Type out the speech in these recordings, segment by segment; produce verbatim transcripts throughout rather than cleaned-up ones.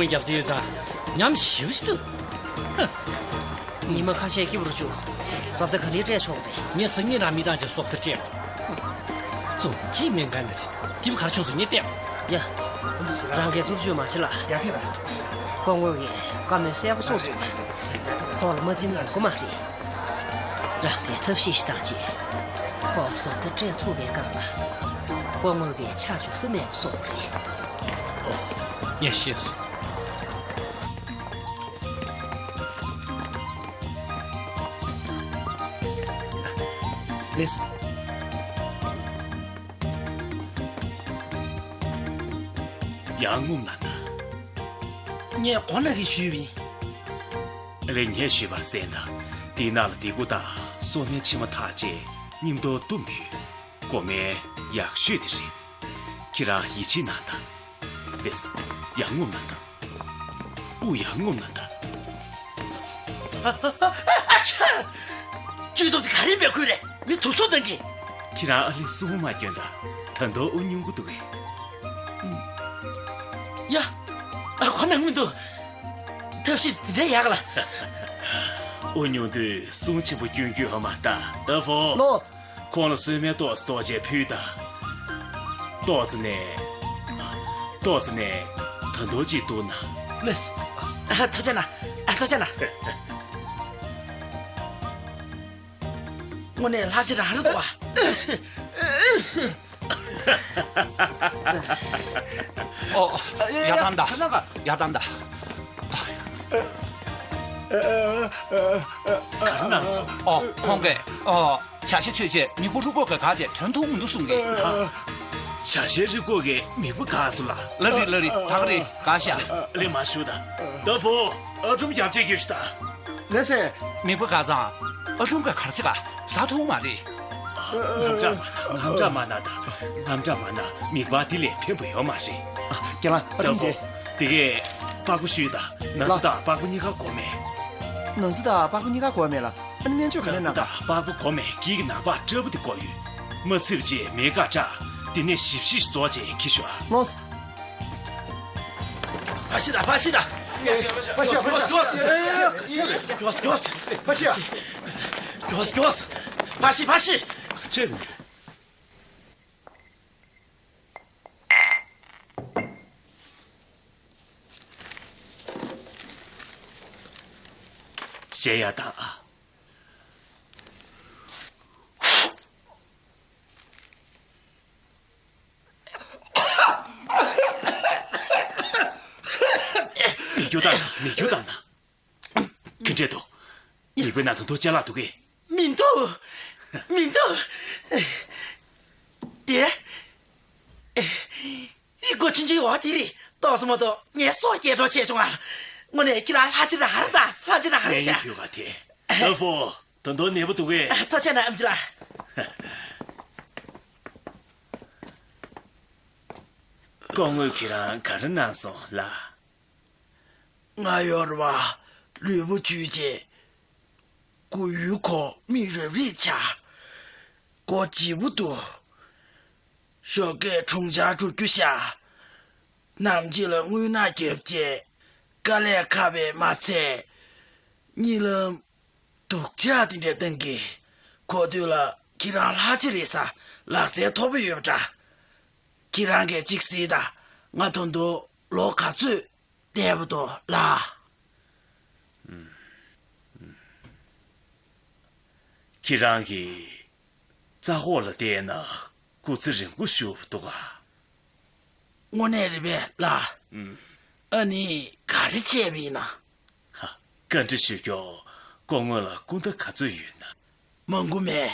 རྒྱབ་རྩེ་ཡོད་ཙང་ཉམས་ཞིབ་ཞིག་ཏུ། ཉི་མ་ཁ་ཤས་སྐྱིད་པོ་རུ་བཅུག་བཟོ་ལྟ་ག་རེ་སྤྲད་ཆོག་རེད། ངས་སང་ཉིན་རང་མི་དང་བཅས་བཟོ་ལྟ་སྤྲད། བཙོང་གི་མེད་མཁན་ནི་སྐྱིད་པོ་གར་ཆུང་སུ་ངས་བལྟས། ཡ། རང་གིས་རྩུབ་སྤྱོད་མ་བྱེད་ལ། ཡ་ཧེ་ལ། སྐུ་ངོ་གིས་བཀའ་མོལ་གསལ་པོ་གསུངས་སོང་། ཁོང་ལ་མ་འཛིན་ན་ཡག་པོ་མ་རེད། རང་གིས་ཐབས་ཤེས་ཤིག་བཏང་རྗེས། ཁོ་བཟོ་ལྟ་སྤྲད་ཐུབ་པའི་སྒང་ལ། སྐུ་ངོ་གིས་ཆ་འཇོག་ས་མེད་པ་བཟོ་དགོས་རེད། ངས་ཤེས་སོང་། ལགས་སོ། ཡང་ངོམ་ན་ད། ངས་གོ་ན་གི་ཞུས་པ་ཡིན། ལེ་ངས་ཞུས་པ་གསན་ད། དེའི་ནང་ལ་དེ་གུ་ད་སོ་མའི་ཕྱེ་མ་ཐག་ཅེས་སྙིམ་དོ་བཏུམ་ཡོད། སྒོ་ངའི་ཡག་ཤོས་དེ་རེད། ཁྱེད་རང་ཡིད་ཆེས་གནང་དང་། ལེས། ཡང་ངོམ་གནང་དང་། ཨུ་ཡང་ངོམ་གནང་དང་། ཨ་ཨ་ཨ་ཨ་ཆ། ཇུས་གཏོགས་དེ་ག་རེ་མེད་ཁུལ་རེད། མི་ཐུབ་ཚོད་གཏང་གི། ཁྱེད་རང་ཨ་ལི་སུ་མ་སྐྱོན་དང་། ད་དུང་ཨུ་ཉུང་གི་འདུག་གས། ཡ། ཨ་ཁོ་ན་མི་འདུག་ཐབས་ཤེས་དེ་འདྲ་ཡག་ལ། ཨུ་ཉུང་དུས་སུང་ཆེན་པོ་སྐྱོན་རྒྱུ་ཧ་མ་ལྟ། ད་ཧྥོ། ལོ། ཁོང་ལ་སོན་མའི་ཏོག་ཙམ་ཏོག་ཅེས་ཕུལ་དང་། ཏོག་ཙམ་ནས། ཏོག་ཙམ་ནས་ད་དུང་ཅིག་གཏུག་ན། ལགས་སོ། ཐུགས་རྗེ་གནང་། ཐུགས་རྗེ་གནང་། དངོས་གནས་ལྷ་རྗེ་རང་རེད་དོ། ཨོ། ཡ་དམ་ད། ཡ་དམ་ད། ག་རེ་གནང་སོང་། ཨོ་ཁོང་གིས་ཨོ། བྱ་བྱེད་ཆོས་བྱེད་མིག་པོ་རུས་ཁོག་གི་ག་བྱེད་དོན་མཐོང་མི་འདུག་གསུང་གི། བྱ་བྱེད་རུས་ཁོག་གི་མིག་པོ་ག་སོང་ལ། ལ་རི་ལ་རི་ད་ག་རི་ག་ཤ། ལེ་མ་ཞུ་ད། ད་ཧྥོ། ཨ་ཁྲུམ་རྒྱབ་ཆེ་གྱིས་ཤི་ད། ལེ་སེ། མིག་པོ་ག་ཚང་། ཨ་ཁྲུམ་ག་གར་ཆེ་ག་ཟ་ཐུང་མ་རེད། ངམ་ཅག་མ་ངམ་ཅག་མ་ན་ད། ངམ་ཅག་མ་ན་མིག་པ་དེ་ལས་ཕན་པོ་ཡོད་མ་རེད། ཨ་ཁྱེད་རང་ཨ་ད་ཁྲུམ་ཧྥོ། དེ། དེ་གས་པགས་པོ་ཤུས་ད། ན་ཚ་དང་པགས་པོ་གཉིས་ཀ་གོ་མེད། ན་ཚ་དང་པགས་པོ་གཉིས་ཀ་གོ་མེད་ལ། ཨ་ནི་སྨན་བཅོས་ག་ནས་ན་ཚ་གནང་ག་དང་པགས་པོ་གོ་མེད་གིས་ཀྱི་ནང་པ་སྐྲ་བོ་དེ་གོ་ཡོད། མ་ཚིབ་ཅེས་མེད་ཀ་སྐྲ། དེ་ནས་ཞིབ་ཞིབ་རྫོགས་ཅེས་ཁྱི་ཤོག་ཨ། ལོངས། ཕ་ཤི་ད་ཕ་ཤི་ད། ཕ་ཤི་ཕ་ཤི་ཕ་ཤི་ཕ་ཤི། ཕ་ཤི་ཕ་ཤི། ཕ་ཤི་ཕ་ཤི། གཞལ་ཡས་དང་། མི་རྒྱུ་དང་ན་མི་རྒྱུ་དང་ན། ག་འདྲས་འདུག་མིག་པའི་ནང་དུ་འདུག་ཅ་ལག་འདུག་གས། མི་འདུག་མི་འདུག་དེ། སྒོ་ཆུང་ཆུང་འོག་དེ་རེད། ཏོག་ཙམ་མ་གཏོགས་ངའི་སྲོག་སྐྱེལ་གྲབས་བྱས་བྱུང་ང་། དངོས་གནས་ཁྱེད་རང་ལྷ་རྗེ་རང་རེད་ད། ལྷ་རྗེ་རང་རེད་ཤག་ངའི་བུ་ག་དེ། ལ་ཧྥོ། ད་དུང་ནད་པ་འདུག་གས། ཐུགས་རྗེ་གནང་ཨེམ་ཆི་ལགས། སྐུ་ངོས་ཁྱེད་རང་ག་རེ་གནང་སོང་ལ། ང་ཡོར་བ་ལུས་པོ་འཁྱུད་བྱས། མགོ་ཡུ་ཁོ་མིག་རབ་རིབ་ཆགས། མགོ་ལྗིད་པོ་འདུག་ཞོགས་ཀས་གྲོང་ཆར་འགྲོ་རྒྱུ་ཤག་ནམ་ཕྱེད་ལ་རྔུལ་ནག་བརྒྱབ་བྱས། དཀའ་ལས་ཁག་པས་མ་ཚད། གཉིད་ལམ་སྡུག་ཅག་དེ་འདྲ་གཏང་གི། གོ་ཐོས་ལ་ཁྱེད་རང་ལྷ་རྗེ་རེད་ས། ལག་རྩལ་མཐོ་པོ་ཡོད་པ་འདྲ། ཁྱེད་རང་གིས་གཅིག་གཟིགས་དང་། ང་ད་དུང་ལོ་ག་ཚོད་བསྡད་པ་འདུག་ལགས། ཁྱེད་རང་གིས་རྩ་འོག་ལ་བལྟས་ན་སྐུ་ཚེ་རིང་པོ་བཞུགས་འདུག་ག་དངོས་གནས་རེད་པས་ལགས། ཨ་ནི་ག་རེ་བྱས་པ་ཡིན་ན། ཧ། བཀའ་འདྲི་ཞུ་རྒྱུ། སྐུ་ངོ་ལ་སྐུ་ཟླ་ག་ཚོད་ཡོད་ན། མང་པོ་མེད།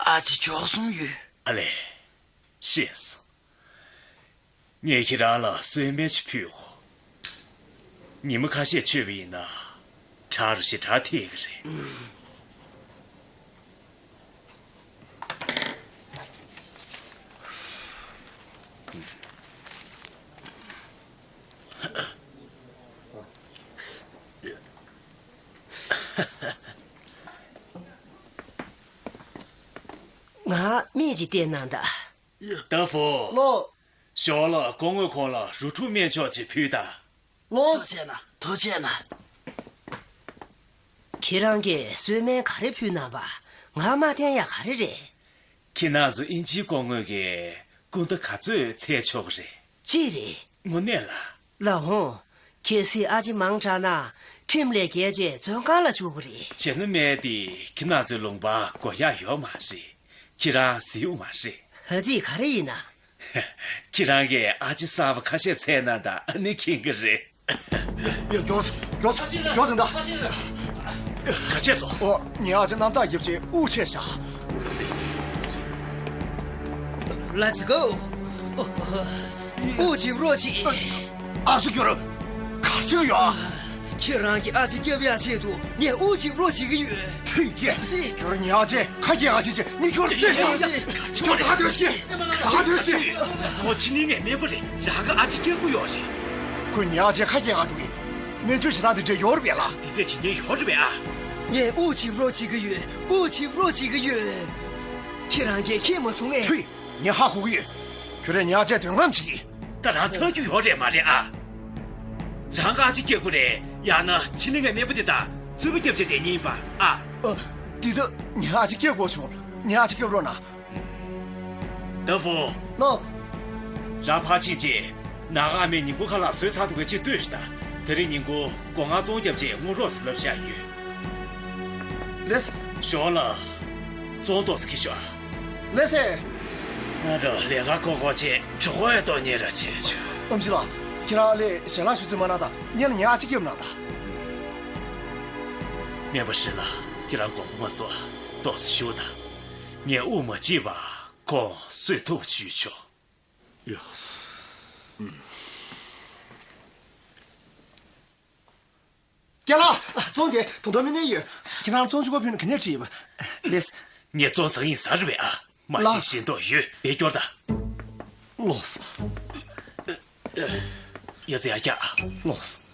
ཨ་ཅེ་བཅུ་གསུམ་ཡོད། ཨ་ལས། ཤེས་སོང་། ངས་ཁྱེད་རང་ལ་གསོལ་སྨན་ཅིག་ཕུལ་གོ། ཉི་མ་ཁ་ཤས་མཆོད་པ་ཡིན་ན། དྲག་རུ་ཞེ་དྲག་ཐེབས་ཀྱི་རེད། ང་མིག་ཅིག་བལྟས་གནང་དང་། ད་ཧྥུ། ལོ། ཞོར་ལ་སྐུ་ངོས་ཁོང་ལ་རུ་ཁྲུག་སྨན་མཆོག་ཅིག་ཕུལ་དང་། ལོངས། ཐུགས་རྗེ་གནང་། ཐུགས་རྗེ་གནང་། ཁྱེད་རང་གིས་གསོལ་སྨན་ག་རེ་ཕུལ་གནང་བ། ང་མ་བསྟན་ཡ་ག་རེ་རེད། ཁྱེད་རང་ཚོ་ཨིན་ཇིའི་སྐུ་ངོ་གི་སྐུ་ཟླ་ག་ཚོད་འཚོལ་ཆོག་གི་རེད། ཅི་རེད། དངོས་གནས་ལ། ལགས་འོང་། གལ་སྲིད་ཨ་ཅེ་མང་དྲགས་ན་ཁྲིམས་ལས་འགལ་བྱས་བཙོན་ཁང་ལ་འཇུག་གི་རེད། བྱས་ན་སྨན་དེ་ཁྱེད་རང་ཚོའི་ལུང་པར་དགོས་ཡག་ཡོད་མ་རེད། ཁྱེད་རང་གཟིགས་ཡོད་མ་རེད། ཨ་ཙི། ག་རེ་ཡིན་ན། ཁྱེད་རང་གིས་ཨ་ཅེ་གསར་པ་ཁ་ཤས་འཚོལ་གནང་དང་། ཨ་ནི་མཁྱེན་གྱི་རེད། ཡ། མགྱོགས་སེ། མགྱོགས་སེ། མགྱོགས་སེ་ད། ག་བྱས་སོང་། ཨོ། ངའི་ཨ་ཅེ་རྣམ་ཐར་རྒྱབ་ཅིག་དབུགས་ཆད་བཞག Let's go. དབུགས་གཅིག་རོགས་གྱིས། ཨ་སུ་གྱུར། གར་ཕྱིན་ཡོད། ཁྱེད་རང་གི་ཨ་ཅེ་སྐྱོབ་ཡག་ཆེད་དུ་ངས་དབུགས་གཅིག་རོགས་བྱེད་ཀྱི་ཡོད། ཐིག་གེ། ཁྱོད་ངའི་ཨ་ཅེ་ཁ་སྐྱེངས་ཨ་ཅེ་ཅེ་ནི་ཁྱོད་སུས་ཤེས། ཁྱོད་ད་དོན་ཤེས། ད་དོན་ཤེས། ཁོ་ཕྱི་ནས་ངའི་མེས་པོ་རེད། རང་གི་ཨ་ཅེ་སྐྱོབ་ཀྱི་ཡོད་རེད། ཁོས་ངའི་ཨ་ཅེ་ཁ་སྐྱེངས་ཨ་འགྲོ་གི། སྨན་བཅོས་བྱེད་སྟངས་དེ་འདྲ་ཡོད་རེད་པས་ལགས། དེ་འདྲ་བྱེད་མཁན་ཡོད་རེད་པས་ཨ། ངས་དབུགས་གཅིག་རོགས་བྱེད་ཀྱི་ཡོད། དབུགས་གཅིག་རོགས་བྱེད་ཀྱི་ཡོད། ཁྱེད་རང་གིས་མཁྱེན་མ་སོང་ངས། ཐུས། ངས་ཧ་གོ་གི་ཡོད། ཁྱོད་རང་ངའི་ཨ་ཅེ་འདོད་རྔམ་བྱེད་ཀྱི། ད་རང་ཚ་རྒྱུ་ཡོད་རེད་མ་རེད་ཨ། རང་གི་ཨ་ཅེ་སྐྱོབ་དགོས་རེད། ཡང་ན་ཕྱི་ནས་ངའི་མེས་པོ་དེ་དང་རྩོད་པ་རྒྱབ་བྱས་བསྡད་མཁན་ཡིན་པ་ཨ། ཨ། འདི་ལྟ། ངའི་ཨ་ཅེ་སྐྱོབ་དགོས་བྱུང་། ངའི་ཨ་ཅེ་སྐྱོབ་རོགས་གནང་། ཏ་ཧྥུ། ལགས། རང་ཕར་ཕྱིན་བྱས། ནང་ཨ་མས་ཉིན་གུང་ཁ་ལག་བཟོས་ཚར་འདུག་གས་ཅིག་ལྟོས་ཤིག་དང་། དེ་རིང་ཉིན་གུང་སྒོ་ང་བཙོང་རྒྱབ་བྱས་དངུལ་རོགས་སུ་ལབ་བཞག་ཡོད། ལགས། ཞོར་ལ། བཙོང་ཏོག་ཙམ་ཁྱེར་ཤོག་ཨ། ལགས་སེ། ང་རང་ལས་ཀ་འགོར་འགོར་བྱས་གྲོད་ཁོག་ཡང་ལྟོགས་ཉེན་ར་བྱས་བྱུང་། ཨོམ་ཆི་ལགས། ཁྱེད་རང་ལས་ཞལ་ལག་ཞུ་རྩིས་མ་གནང་དང་། སྔོན་ལ་ངའི་ཨ་ཅེ་སྐྱོབ་གནང་དང་། སྨན་པ་ཧྲི་ལགས། ཁྱེད་རང་དགོངས་པ་མ་ཚོམ། ཏོག་ཙམ་བཞུགས་དང་། ངས་དབུགས་མ་ཕྱིན་པར་ཁོང་གསོས་ཐུབ་པ་ཞུས་ཆོག་ཡ། ཨུམ། རྒན་ལགས། བཙོང་དེ་ད་དུང་མི་གནས་ཡོད། ཁྱེད་རང་བཙོང་ཆུ་བ་ཕུལ་ན་ག་ནས་བྲིས་པ། ལགས། ངས་བཙོང་ཟ་ཡིན་ཟ་རེད་པས་ཨ། མ་ལགས། ཤེས་ཤེས་མདོག་ཡོད་པས་སྐྱོར་དང་། ལགས། ཡ་ཙི་ཡ་རྒྱག་ལགས།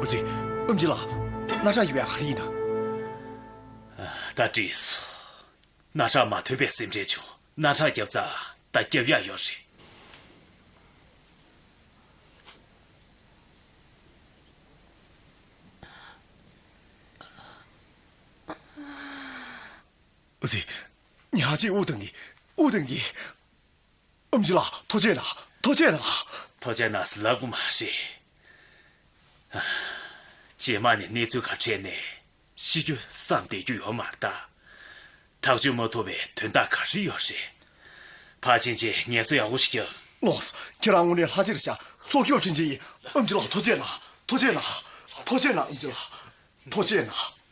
ཨོ་ཙི། ཨོམ་ཆི་ལགས། སྣ་ཁྲག་ཡོད་པའི་ག་རེ་ཡིན་ན། ད་འགྲིག་སོང་། སྣ་ཁྲག་མ་ཐོན་པའི་སེམས་ཁྲལ་བྱུང་། སྣ་ཁྲག་བརྒྱབ་ཙང་ད་བརྒྱབ་ཡག་ཡོད་རེད། ཨ་ཙི། ཉག་ཅིག་དབུགས་གཏོང་གི། དབུགས་གཏོང་གི། ཨོམ་ཆི་ལགས། ཐུགས་རྗེ་གནང་། ཐུགས་རྗེ་གནང་། ཐུགས་རྗེ་གནང་ཟེར་ལབ་དགོས་མ་རེད། རྗེས་མ་ནས་གནས་ཚུལ་ག་འཕྲད་ནས་ཤི་རྒྱུ་བསམ་བསྡད་རྒྱུ་ཡོད་མ་རེད་ད། ཐག་གཅོད་མ་ཐུབ་པའི་དོན་དག་ག་རེ་ཡོད་རེད། ཕར་ཕྱིན་ཆད་ངལ་གསོ་ཡག་པོ་ཞིག་རྒྱབ། ལགས། ཁྱེད་རང་དངོས་གནས་ལྷ་རྗེ་རེད་ཤག་སྲོག་སྐྱོབ་དྲིན་ཅན་ཡིན། ཨོམ་ཆི་ལགས། ཐུགས་རྗེ་གནང་། ཐུགས་རྗེ་གནང་། ཐུགས་རྗེ་གནང་། ཨོམ་ཆི་ལགས། ཐུགས་རྗེ་གནང་།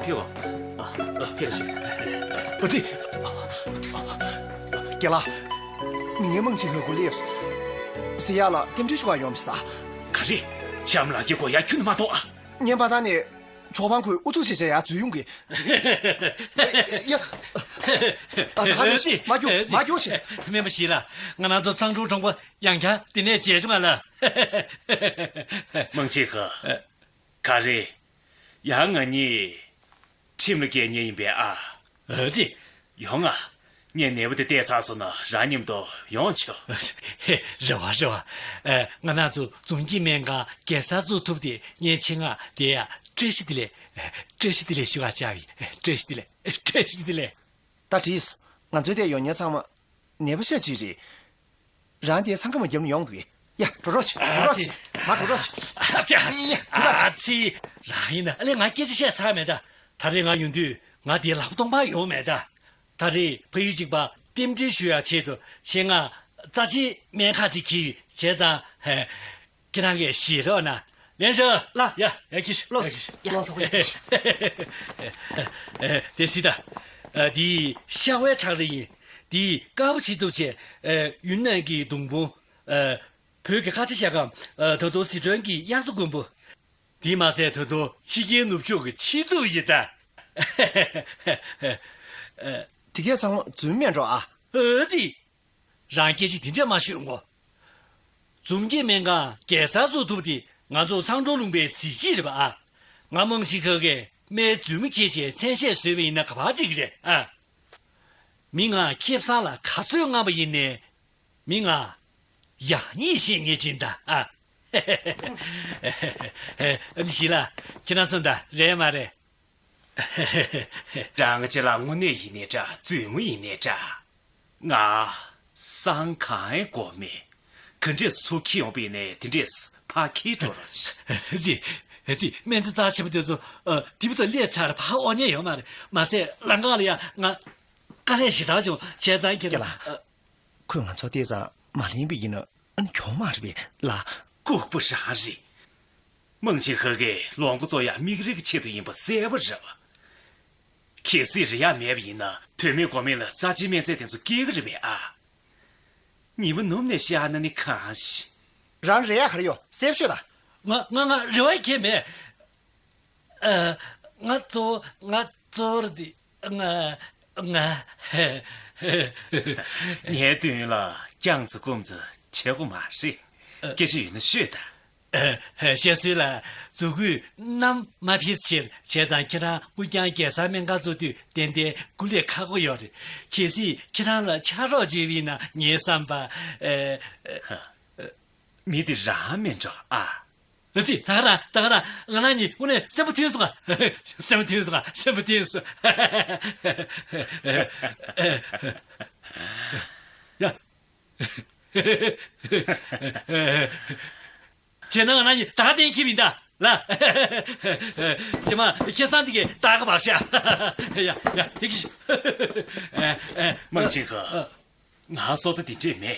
ཕེབས་པ། ཨ། ཨ། ཕེབས་ཤིག་ཨ་ཙི། རྒན་ལགས། མི་ངན་མང་ཆེ་ང་དགོས་སླེབས་སོང་། ཟེར་ཡག་ལ་རྟེན་འབྲེལ་ཞུ་བར་ཡོང་བ་ཟེར། ག་རེ། ཆམ་ལག་གི་དགོས་ཡག་ཁྱོན་ནས་མ་མཐོང་ཨ། ངས་མ་མཐའ་ནས་གྲོགས་པང་ཁོས་ཨུ་ཚུགས་བྱས་བྱས་ཡར་འཛུལ་ཡོང་གི། ཡ། ཨ། ད་ག་རེ། མ་རྒྱུག་མ་རྒྱུག་ཞེས། སྨན་པ་ཞི་ལགས། ང་རང་ཚོ་གཙང་ཕྲུག་གྲོང་པ་ཡང་བསྐྱར་འདི་ནས་མཇལ་བྱུང་ང་ལགས། མང་ཆེ་ཁ། ད་རེས་ཡང་ང་གཉིས་ཁྲིམས་ལ་འགལ་ཉེན་ཡིན་པས་ཨ། ཨ་ཙི། ཡོང་ང་། ངས་ནད་པ་དེ་བལྟས་ཚར་སོང་ན་རང་མཉམ་དུ་ཡོང་ཆོག་ཧེ། རེ་བ་རེ་བ། ཨ། ང་རང་ཚོ་འཛོམས་སྐྱིད་སྨན་ཁང་རྒྱལ་སར་བཙུགས་ཐུབ་དེ་ངའི་ཆེད་མངགས་དེ་ཡ། བཀྲ་ཤིས་བདེ་ལེགས། བཀྲ་ཤིས་བདེ་ལེགས་ཞུ་ག་བཅར་བ་ཡིན། བཀྲ་ཤིས་བདེ་ལེགས། བཀྲ་ཤིས་བདེ་ལེགས། ད་དྲིས། ང་ཚོའི་དེ་ཡོང་མཁན་ཚང་མ་ནད་པ་ཤ་གཅིག་རེད། རང་དེ་འཚང་ཁ་མ་བརྒྱབ་ན་ཡོང་འདུག་གས། ཡ། འགྲོ་རོགས་བྱེད། འགྲོ་རོགས་བྱེད། མ་འགྲོ་རོགས་བྱེད། ཨ་ཙི། ཡ་ཡ། འགྲོ་རོགས་བྱེད། ཨ་ཙི། རང་ཡིན་ན་ཨ་ལས། ང་སྐད་ཆ་བཤད་ཚར་མེད་ད། ད་རེས་ང་ཡོང་དུས་ང་དེ་ལག་པ་སྟོང་པ་ཡོང་མེད་ད། ད་རེས་ཕ་ཡུལ་གཅིག་པ་རྟེན་འབྲེལ་ཞུ་ཡག་ཆེད་དུ་ཆེད་མངགས་རྩ་ཆེའི་སྨན་ཁང་ཅིག་འཁྱེར་ཡོད། བྱས་ཙང་། ཧེ། ཁྱེད་རང་གིས་ཞེད་རོགས་གནང་། ལན་ཤོ། ལགས། ཡ་ཡ། ཁྱེར་ཤོག་ལགས་སོ། ཡ་ཡ། ལགས་སོ། ཨེ། དེ་སྲིད་ད། ཨ། འདི་ཤ་བའི་ཁྲག་རིལ་ཡིན། འདི་དཀར་པོ་བྱེད་ཐུབ་བྱས། ཨ། ཡུན་ནན་གྱི་སྡོང་པོ། ཨ། བོད་ཀྱི་ཁ་ཆེ་ཤ་སྐམ། ཨ། ད་དུང་ཟི་ཁྲོན་གྱི་དབྱར་རྩྭ་དགུན་འབུ། དེ་མ་ཟད་ད་དུང་ཕྱི་རྒྱལ་ནུབ་ཕྱོགས་ཀྱི་ཕྱེ་ཐུབ་ཡིན་ད། དེ་གས་ཚང་མ་རྫུན་མེད་འགྲོ་ཨ། ཨ་ཙི། རང་སྐད་ཆ་དེ་འདྲས་མ་ཤོད་དགོས། འཛོམས་སྐྱིད་སྨན་ཁང་རྒྱལ་སར་བཙུགས་ཐུབ་དེ་ང་ཚོ་མཚང་སྒྲོག་ལུང་པའི་གཟི་བརྗིད་རེད་པ་ཨ། ང་རྨང་གཞི་ཁ་གས་སྨན་རྫུན་མ་འཁྱེར་བྱས་མཚན་ཤས་བཟོས་པ་ཡིན་ན་ག་པར་འགྲིག་གི་རེད་ཨ། མི་ང་ཁེ་བཟང་ལ་ག་ཚོད་མངགས་པ་ཡིན་ནའི། མི་ང་ཡག་ཉེས་ཤེས་ངེས་ཅན་ད་ཨ། ཨ་ནི་ཞིག་ལ་ཁྱེད་རང་ཚོ་ད་རེད་མ་རེད། རང་ཅི་ལ་དངོས་གནས་ཡིན་ནའི་འདྲ། རྫུན་མ་ཡིན་ནའི་འདྲ། ང་སང་གང་ཡང་དགོས་མེད། ག་འདྲས་སུ་འཁྱེར་ཡོང་པ་ཡིན་ནའི་དེ་འདྲས་ཕར་འཁྱེར་འགྲོ་རོགས། ཙི། ཙི། སྨན་རྩིས་རྩ་ཆེན་པོ་དེ་ཚོ། ཨ། དེ་བུ་དང་སླེབས་ཚར་ཕར་དབོར་ཉན་ཡོད་མ་རེད། མ་ཟད་ལམ་ཁ་ལ་ཡ་ང་དཀའ་ལས་ཞེ་དྲག་བྱུང་། བྱས་ཙང་ཁྱེད་རང་། ཁྱེད་ལ། ཨ། ཁོས་ང་ཚོ་བལྟས་ཙང་མ་ལེན་པ་ཡིན་ན། ཨ་ནི་གྱོང་མ་རེད་པས་ལགས། ལྐུགས་པ་རང་རེད། དམངས་ཆེན་ཁ་གས་ལོ་འགོ་བཙུགས་ཡག་མིག་རིལ་གྱི་ཆེད་དུ་ཡིན་པ་གསལ་པོ་རེད་པ། གལ་སྲིད་རེད་ཡག་མེད་པ་ཡིན་ན་དོན་མེད་དགོས་མེད་ལ་རྩ་ཆེའི་སྨན་རྫས་དེ་ཚོ་སྐྱེལ་གི་རེད་པས་ཨ། ཉི་མ་ནུབ་ནས་བཞག་ན་ནི་གང་ཞིག་རང་རེད་ཡག་ག་རེ་ཡོད་གསལ་པོ་ཤོད་ད། ང་ང་ང་རེ་བ་གང་ཡང་མེད། ཨ། ང་གཙོ་བོ་ང་གཙོ་བོ་རེད་དེ། ང་ང་། ངའི་མདུན་ལ་རྐྱང་ཙི་སྐུམ་ཙི་བྱེད་དགོས་མ་རེད། སྐད་ཆ་ཡོད་ན་ཤོད་ད། ཨ། བཤད་སྲོལ་ལ་མཛུ་གུས་གནམ་མ་འཕེན་ཕྱིར། བྱས་ཙང་ཁྱེད་རང་དབུས་རྒྱང་རྒྱལ་སར་སྨན་ཁང་བཙུགས་དུས་ཏན་ཏན་སྐུ་ལས་ཁག་པོ་ཡོད་རེད། གལ་སྲིད་ཁྱེད་རང་ལ་ཕྱག་རོགས་བྱས་པ་ཡིན་ན་ངའི་བསམ་པ། ཨ། ཧ། མི་དེ་རང་མིན་འགྲོ་ཨ། ཨ་ཙི། ད་ག་རང་ད་ག་རང་། ང་རང་གཉིས་དངོས་གནས་སེམས་པ་མཐུན་སོང་ང་། སེམས་པ་མཐུན་སོང་ང་། སེམས་པ་མཐུན་སོང་། ཡ། བྱས་ན་ང་རང་གཉིས་ད་ག་གཏན་འཁེལ་བ་ཡིན་ད། ལ། རྗེས་མ་ཁེ་བཟང་འདི་གས་ད་ག་བར་ཤ། ཡ་ཡ། དེ་གི་ཤི། དམངས་ཆེན་ཁ། ང་སོ་ད་དེ་འདྲས་མེད།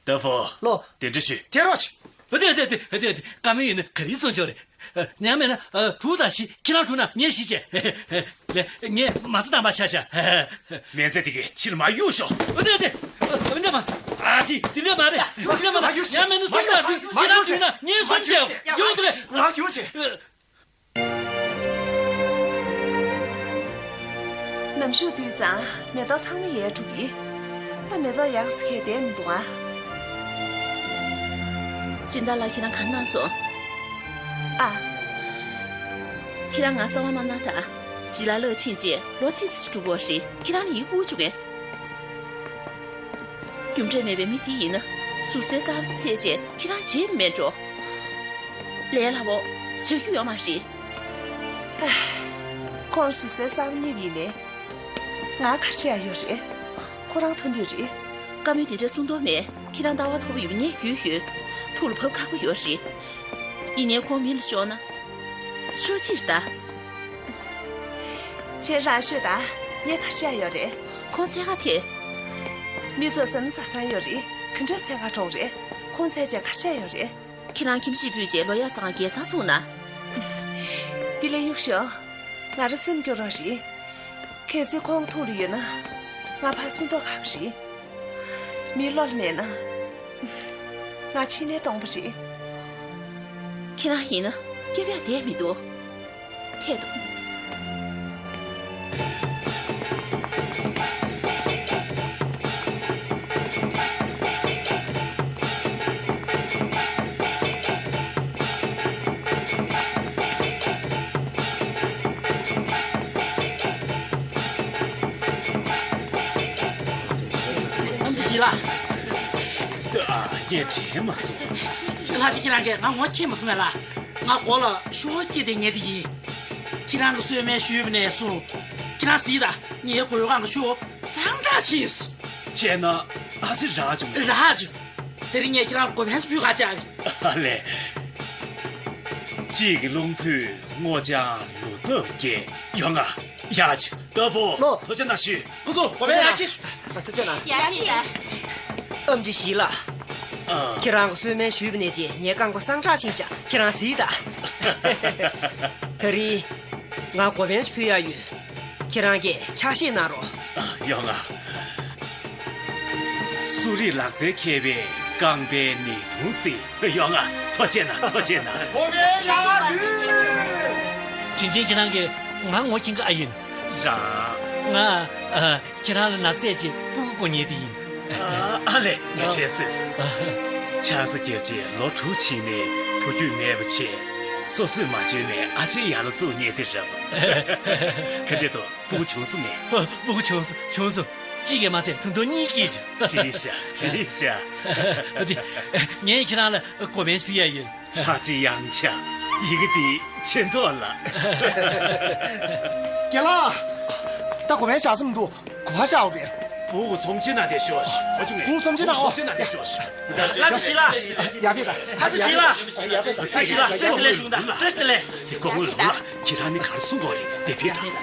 ཏ་ཧྥོ། ལོ། དེ་འདྲ་ཞུས། ཐེ་རོ་ཆི། ཨ་ཏེ་ཨ་ཏེ་ཨ་ཏེ་ཨ་ཏེ། བཀའ་མོལ་ཡིན་ན་ག་རེ་གསུང་ཆོག་རེད། ཨ། ཉམས་མེད་ན། ཨ། དྲུག་དང་བཞི། ཁྱེད་རང་དྲུག་ན་ངས་བཞི་བྱས། ལེ། ངས་མ་རྩ་དང་པ་ཆ་བཞག། སྨན་རྫས་དེ་གས་ཕྱིར་མ་གཡུག་ཤོག། ཨ་ཏེ་ཨ་ཏེ། ཨ། འདྲ་མ། ཨ་ཙི། དེ་འདྲ་མ་རེད། དེ་འདྲ་མ་རེད། ཉམས་མེད་ན་གསུམ་དང་བདུན། ཁྱེད་རང་དྲུག་ན་ངས་གསུམ་བྱས། ཡོང་འདུག་གས། ང་གཡུག་བྱས། ནམ་ཞོགས་དུས་ཙང་མེ་ཏོག་ཚང་མ་ཡལ་འགྲོ་གི། ད་མེ་ཏོག་ཡག་སུ་ཁེལ་བསྡད་མི་འདུག་ཨ། སྦྱིན་བདག་ལགས། ཁྱེད་རང་ག་རེ་གནང་སོང་། ཨ། ཁྱེད་རང་ང་གསང་བ་མ་གནང་ད། ཞི་ལ་ལགས་ཕྱིན་རྗེས་ལོ་གཅིག་ཙམ་འགྲོ་གི་རེད། ཁྱེད་རང་ལ་ཡིག་སྒུག་བཅུག་གས། རྒྱུ་འབྲས་མེད་པའི་མི་དེ་ཡིན་ན་ཟུར་ཟའི་གསར་པ་ཞིག་བཙལ་རྗེས་ཁྱེད་རང་བརྗེད་མེད་འགྲོ། ལས་སླ་བོ་བཞག་རྒྱུ་ཡོད་མ་རེད། ཁོང་ཟུར་ཟའི་གསར་པ་རྙེད་པ་ཡིན་ནའི། ང་ག་རེ་བྱེད་ཡག་ཡོད་རེད། ཁོ་རང་མཐོང་འདོད་རེད། བཀའ་མོལ་དེ་འདྲ་གསུང་དོན་མེད། ཁྱེད་རང་ལྟ་བ་མཐོ་པོ་ཡོད་པ་ངས་རྒྱུས་ཡོད། ཐུགས་ལ་བབས་ཁག་པོ་ཡོད་རེད། ཡིན་ནའི་ཁོང་མི་ལ་ཤོར་ན། ཤོར་ཕྱིར་ད། ཁྱེད་རང་ཤོད་ད། ངས་ག་རེ་བྱེད་ཡག་ཡོད་རེད། ཁོང་འཚོལ་ག་ཐད། མི་ཚོ་ཟ་མ་ཟ་ཚང་ཡོད་རེད། ག་འདྲ་འཚོལ་ག་འགྲོ་གི་རེད། ཁོང་འཚོལ་བྱས་ག་རེ་བྱེད་ཡག་ཡོད་རེད། ཁྱེད་རང་ཁྱིམ་གཞིས་སྤོས་རྗེས་ལོ་ཡག་བཟང་རྒྱལ་སར་བཙུགས་ན། འདི་ལས་གཡུག་ཤོག། ང་རང་སེམས་སྐྱོ་རོགས་རེད། གལ་སྲིད་ཁོང་ཐུགས་ལ་ཡོད་ན། ང་ཕར་སུན་ཏོག་ཁ་པོ་རེད། མི་བློ་ལ་མེད་ན། ང་ཕྱི་ནས་སྟོང་པ་རེད། ཁྱེད་རང་ཡིན་ན་སྐྱབས་ཡག་བསྡད་མི་འདུག། ཐད་དུ། ལ། ཨ། ངས་དྲན་མ་སོང་། ལྷ་རྗེ། ཁྱེད་རང་གིས་ང་ངོ་མཁྱེན་མ་སོང་ངས་ལ། ང་མགོ་ལ་ཤོག་སྐྱེས་ཏེ་ཉལ་དེ་ཡིན། ཁྱེད་རང་གིས་གསོལ་སྨན་ཞུས་པ་ནས་བཟུང་། ཁྱེད་རང་གཟིགས་དང་། ངའི་མགོ་སྒང་གི་ཤུ་སངས་དྲག་ཕྱིན་སོང་། བྱས་ན་ཨ་ཅེ་རག་བྱུང་། རག་བྱུང་། དེ་རིང་ངས་ཁྱེད་རང་ལ་འགོ་དཔོན་ཞིག་ཕུལ་ག་བཅར་བས། ཨ་ལས། གཅིག་གི་རླུང་བུས་སྔོ་ལྗང་ལོ་འདབ་རྒྱས། ཡོང་ང་། ཡ་ཅེ། ཏ་ཕོ། ལོ། ཐུགས་རྗེ་གནང་ཞུ། ཁོ་ཚོ་འགོ་དཔོན་ཡ་ཅེ། ཨ། ཐུགས་རྗེ་གནང་། ཡ་ཕི་ད། ཨེམ་ཆི་ཞི་ལ། ཨ། ཁྱེད་རང་གིས་གསོལ་སྨན་ཞུས་པ་ནས་བྱས་ངའི་རྐང་པ་སངས་དྲག་ཕྱིན་ཤག་ཁྱེད་རང་གཟིགས་དང་། དེ་རིང་ང་འགོ་དཔོན་ཞིག་ཕུལ་ཡག་ཡོད། ཁྱེད་རང་གིས་ཕྱག་བཞེས་གནང་རོགས། ཨ། ཡོང་ང་། གསོ་རིག་ལག་རྩལ་མཁས་པའི་རྐང་པའི་ནད་གདོན་སེལ། ཡོང་ང་། ཐུགས་རྗེ་གནང་། ཐུགས་རྗེ་གནང་། འགོ་དཔོན་ཡ་དུས། དྲིན་ཅན། ཁྱེད་རང་གིས་ང་ངོ་མཁྱེན་ག་ཨེ་ཡིན། རང་། ང་། ཨ། ཁྱེད་རང་ལ་ན་ཚ་བྱས་ཕྲུ་གུ་སྒོ་ཉལ་དེ་ཡིན། ཨ། ཨ་ལས། ངས་དྲན་སོང་། ཨ། ཆང་ས་བརྒྱབ་རྗེས་ལོ་དྲུག་ཕྱིན་ནས་བུ་རྒྱུད་མེད་པ་བྱས། སོ་སོས་མ་འཇོན་ནས་ཨ་ཅེ་ཡར་ལ་བཙུགས་ཉལ་དེ་རེད། ག་འདྲ་འདུག་སྤུ་གུ་བྱུང་སོང་ངས། ཨ། སྤུ་གུ་བྱུང་སོང་། བྱུང་སོང་། གཅིག་གིས་མ་ཚད་ཐུང་ཐུང་གཉིས་སྐྱེས་བྱུང་། བྱས་ཤག་བྱས་ཤག་ཨ་ཙི། ངས་ཁྱེད་རང་ལ་འགོ་དཔོན་ཕུལ་ཡག་ཡོད། ལྷ་རྗེ་གཡང་ཆགས། ཡི་གེ་འདི་མཆན་ཐོག་ལ། རྒན་ལགས། ད་འགོ་དཔོན་བཞག་ས་མི་འདུག་ག་པར་བཞག་དགོས་རེད། སྤུ་གུ་ཚོམས་ཆེན་ནང་བསྡད་ཤོག་ཁོ་ཆུང་ངས། སྤུ་གུ་ཚོམས་ཆེན་ནང་། སྤུ་གུ་ཚོམས་ཆེན་ནང་བསྡད་ཤོག་ལྷ་རྗེ་ཞི་ལགས། ཡར་ཕེབས་དང་། ལྷ་རྗེ་ཞི་ལགས། ལྷ་རྗེ་ཞི་ལགས། བཀྲ་ཤིས་བདེ་ལེགས་ཞུ་དང་། བཀྲ་ཤིས་བདེ་ལེགས། སྐུ་ངོ་ལུང་ལགས། ཁྱེད་རང་ནི་ག་རེ་གསུང་གི་ཡོད་རེད། འདིར་ཕེབས་དང་།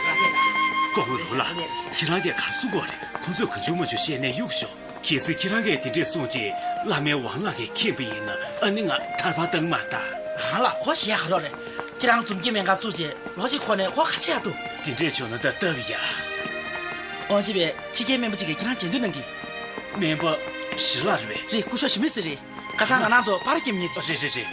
སྐུ་ངོ་ལུང་ལགས། ཁྱེད་རང་གིས་ག་རེ་གསུང་གི་ཡོད་རེད། ཁོ་ཚོས་གང་བྱུང་མང་བྱུང་བཤད་ནས་གཡུག་ཤོག་གལ་སྲིད་ཁྱེད་རང་གིས་དེ་འདྲས་གསུངས་རྗེས་བླ་མའི་ཝང་ལགས་ཀྱིས་མཁྱེན་པ་ཡིན་ན། ཨ་ནི་ང་ཐར་པ་བཏང་མ་ད། ཨ་ལ། ཁོ་ཞེད་ཡག་ག་རེ་རེད། ཁྱེད་རང་འཛོམས་སྐྱིད་སྨན་ཁང་བཙུགས་རྗེས་ལོ་གཅིག་འཁོར་ནས་ཁོ་ག་རེ་བྱེད་ཡག་འདུག་དེ་འདྲས་བྱུང་ན་ད་སྟབས་ཡག་དབང་ཆེ་བའི་ཕྱི་རྒྱལ་སྨན་པ་གཅིག་གིས་ཁྱེད་རང་མཇལ་འདོད་གནང་གི། སྨན་པ་ཞི་ལགས་རེད་པས། རེད། སྐུ་ཞབས་ཞི་མི་སི་རེད། ཁ་སང་ང་རང་ཚོ་པར་རྒྱབ་མཁན་དེ། རེད་རེད་རེད།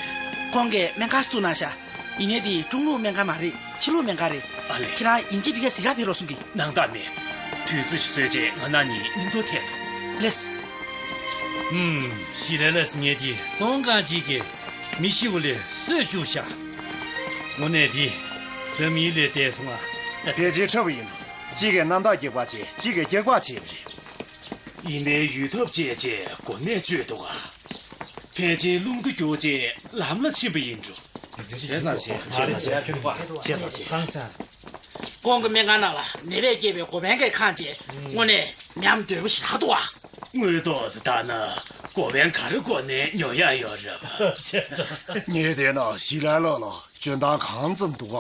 ཁོང་གིས་སྨན་ཁང་ཞིག་བཙུགས་གནང་ཤག་ཡིན་ནའི་དེ་ཀྲུང་ལུགས་སྨན་ཁང་མ་རེད། ཕྱི་ལུགས་སྨན་ཁང་རེད། ཨ་ལས། ཁྱེད་རང་ཡིན་གཅིག་མིན་གཅིག་གཟིགས་ག་ཕེབས་རོགས་གསུང་གི། སྣང་དག་མེད། དུས་ཚོད་ཞིག་བཟོས་རྗེས་ང་རང་གཉིས་མཉམ་དུ་ཐད་དོ། ལགས་སེ། ཧུམ། ཞི་ལ་ལགས་སེ། ངས་དེ་བཙོན་ཁང་གཅིག་གི་མི་ཤི་བ་ལས་གསོས་བཅུག་ཤག་དངོས་གནས་དེ་བཟོ་མི་ལས་བསྡད་སོང་ང་། ཕལ་ཆེར་འཁྲབ་པ་ཡིན་འགྲོ། གཅིག་གིས་རྣམ་དག་སྐྱག་པ་བྱས། གཅིག་གིས་སྐྱག་པ་བྱས་པ་རེད། ཡིན་ནའི་ཡུལ་ཐབས་བྱས་རྗེས་གོ་གནས་བཅོལ་འདུག་ག་ཕལ་ཆེར་རླུང་རྟ་རྒྱུགས་རྗེས་ལམ་ལ་ཕྱིན་པ་ཡིན་འགྲོ། བྱས་ཙང་བྱས། བྱས་ཙང་བྱས། བྱས་ཙང་བྱས། ཧང་སང་། ཁོང་གི་སྨན་ཁང་ནང་ལ་ནད་པས་བསྐྱེད་པའི་འགོ་དཔོན་གྱི་ཁང་བཅས་དངོས་གནས་ཉམས་དོད་པོ་ཞེ་དྲག་འདུག་ག་དངོས་ཐོག་ཏུ་བལྟས་ན་འགོ་དཔོན་ག་རེ་དགོས་ནའི་ཉོ་ཡག་ཡོད་རེད་པ། བྱས་ཙང་། ངས་བལྟས་ན་ཞི་ལ་ལགས་ལ་འཇོན་ཐང་གང་ཙམ་འདུག་ག་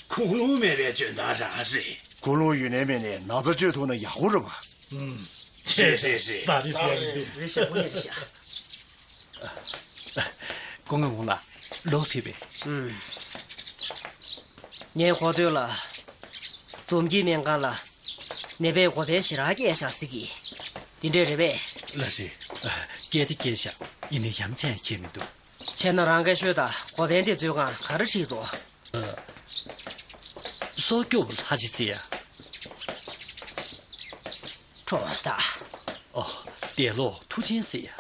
ཁུངས་ལུང་མེད་པའི་འཇོན་ཐང་རང་རེད། ཁུངས་ལུང་ཡོད་ནའི་མེད་ནའི་ན་ཚ་བཅོས་ཐུབ་ན་ཡག་པོ་རེད་པ། ཨུམ། རེད་རེད་རེད། ད་རེད་ཟེར་ཡག་མི་འདུག་རེད་ཤག་དངོས་གནས་རེད་ཤག་སྐུ་ངོ་ལུང་ལགས། ལོག་ཕེབས་པས། ཨུམ། ངའི་གོ་ཐོས་ལ། འཛོམས་སྐྱིད་སྨན་ཁང་ལ་ནད་པའི་འགོ་ཕན་ཞེ་དྲག་བསྐྱལ་ཤག་ཟེར་གི། དེ་འདྲས་རེད་པས། ལགས་རེད། བསྐྱལ་དེ་བསྐྱལ་ཤག་ཡིན་ནའི་ཡ་མཚན་ཁྱད་མི་འདུག་བྱས་ན་རང་གིས་ཤོད་དང་། འགོ་ཕན་དེ་འཛུལ་སྒང་ག་རེ་བྲིས་འདུག་སྲོག་སྐྱོབ་ལྷ་རྗེ་ཟེར་ཡག་ཁྲོམ་བདག་ཨོ། དེ་ལོ་མཐུ་ཆེན་ཟེར་ཡག་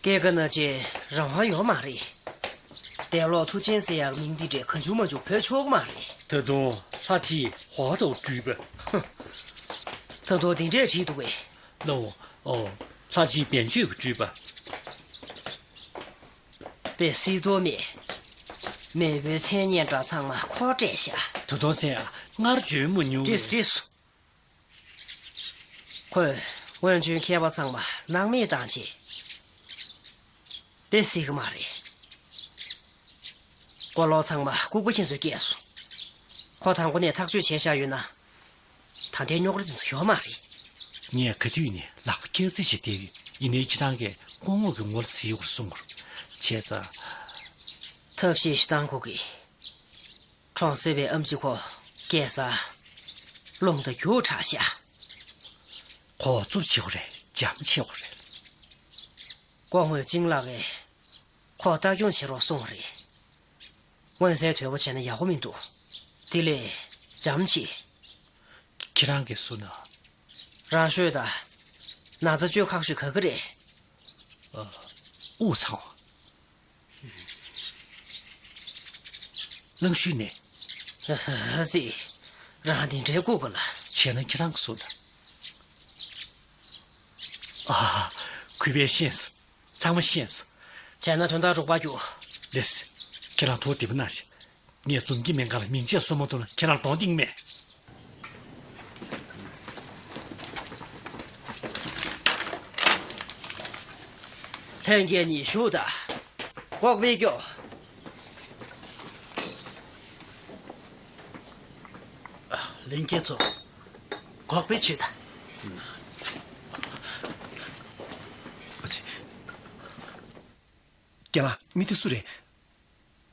སྐྱེས་རྒ་ན་འཆིའི་རང་དབང་ཡོད་མ་རེད། དེ་ལོ་མཐུ་ཆེན་ཟེར་ཡག་མིང་འདི་འདྲས་གང་བྱུང་མང་བྱུང་འབོད་ཆོག་གི་མ་རེད། ད་དུང་ལྷ་རྗེའི་ཧོ་དོ་སྤྲུལ་པ། ཧུམ། ད་དུང་འདི་འདྲས་བྲིས་འདུག་གས། ལོ། ཨོ། ལྷ་རྗེའི་བན་ཆོས་ཀྱི་སྤྲུལ་པ། དཔེ་སྲིད་དོ་མེད། མེས་པོའི་མཚན་སྙན་གྲགས་ཚང་མ་ཁོར་སྤྲད་ཤག་ད་དུང་ཟེར་ཡག་སྔར་བྱོན་མ་མྱོང་བའི། བྲིས་སོ། བྲིས་སོ། ཁོས་སྔོན་བྱོན་མཁས་པ་ཚང་མ་སྣང་མེད་བཏང་བྱས། དཔེ་སྲིད་གི་མ་རེད། མགོ་ལོག་ཚང་མ་ལྐུགས་པ་ཁྱེད་ཚོས་བསྐྱལ་སོང་། ཁོ་དང་པོ་ནས་ཐག་གཅོད་བྱས་བཞག་ཡོད་ན། ད་ལྟའི་རྙོག་དྲ་དེ་ཚོ་ཡོད་མ་རེད། ངས་ག་དུས་ནས་ལག་པ་བཀྱག་རྩིས་བྱས་བསྡད་ཡོད། ཡིན་ནའི་ཁྱེད་རང་གིས་སྐུ་ངོ་གི་ངོ་ལ་གཟིགས་དགོས་གསུང་གི་རེད། བྱས་ཙང་། ཐབས་ཤེས་ཤིག་བཏང་དགོས་ཀི། གྲོང་གསེབ་པའི་ཨེམ་ཆི་ཁོ་རྒྱལ་ས་རླུང་རྟ་རྒྱུག་དྲགས་ཤག་ཁོ་རྩུབ་ཆེ་བ་རེད། འཇམ་ཆེ་བ་རེད། སྐུ་ངོ་ཅིང་ལགས་ཀྱིས་ཁོ་ལྟ་སྐྱོང་བྱེད་རོགས་གསུངས་པ་རེད། མངོན་གསལ་དོད་པོ་བྱས་ན་ཡག་པོ་མི་འདུག་དེ་ལས་འཇམ་ཆེ། ཁྱེད་རང་གིས་གསུངས་ན། རང་ཤོད་དང་། ན་ཚ་བཅོས་ཁག་ཤོས་ག་གི་རེད། ཨ། དབུགས་འཚང་བ། རླུང་ཤུགས་ནས། ཨ་ཙི། རང་དེ་འདྲའི་ལྐུགས་གི་ལ། བྱས་ན་ཁྱེད་རང་གིས་གསུངས་དང་། ཨ། གུས་པས་ཤེས་སོང་། ཚང་མ་ཤེས་སོང་། བྱས་ན་དོན་དག་འགྲུབ་པ་རྒྱུགས། ལེགས། ཁྱེད་རང་ཐུགས་བདེ་པོ་གནང་ཞིག་ངས་འཛུམ་གྱིས་སྨན་ཁང་ལ་མིང་ཆད་བཟོ་མ་ཐུབ་ན་ཁྱེད་རང་གདོང་གཏིང་མེད། ལྷན་རྒྱས་གཉིས་བཞུགས་དང་། ལྐོག་པའི་སྐྱོ། ལྷན་རྒྱས་ཚོ། ལྐོག་པའི་ཆོས་དང་། རྒན་ལགས། མི་དེ་སུ་རེད།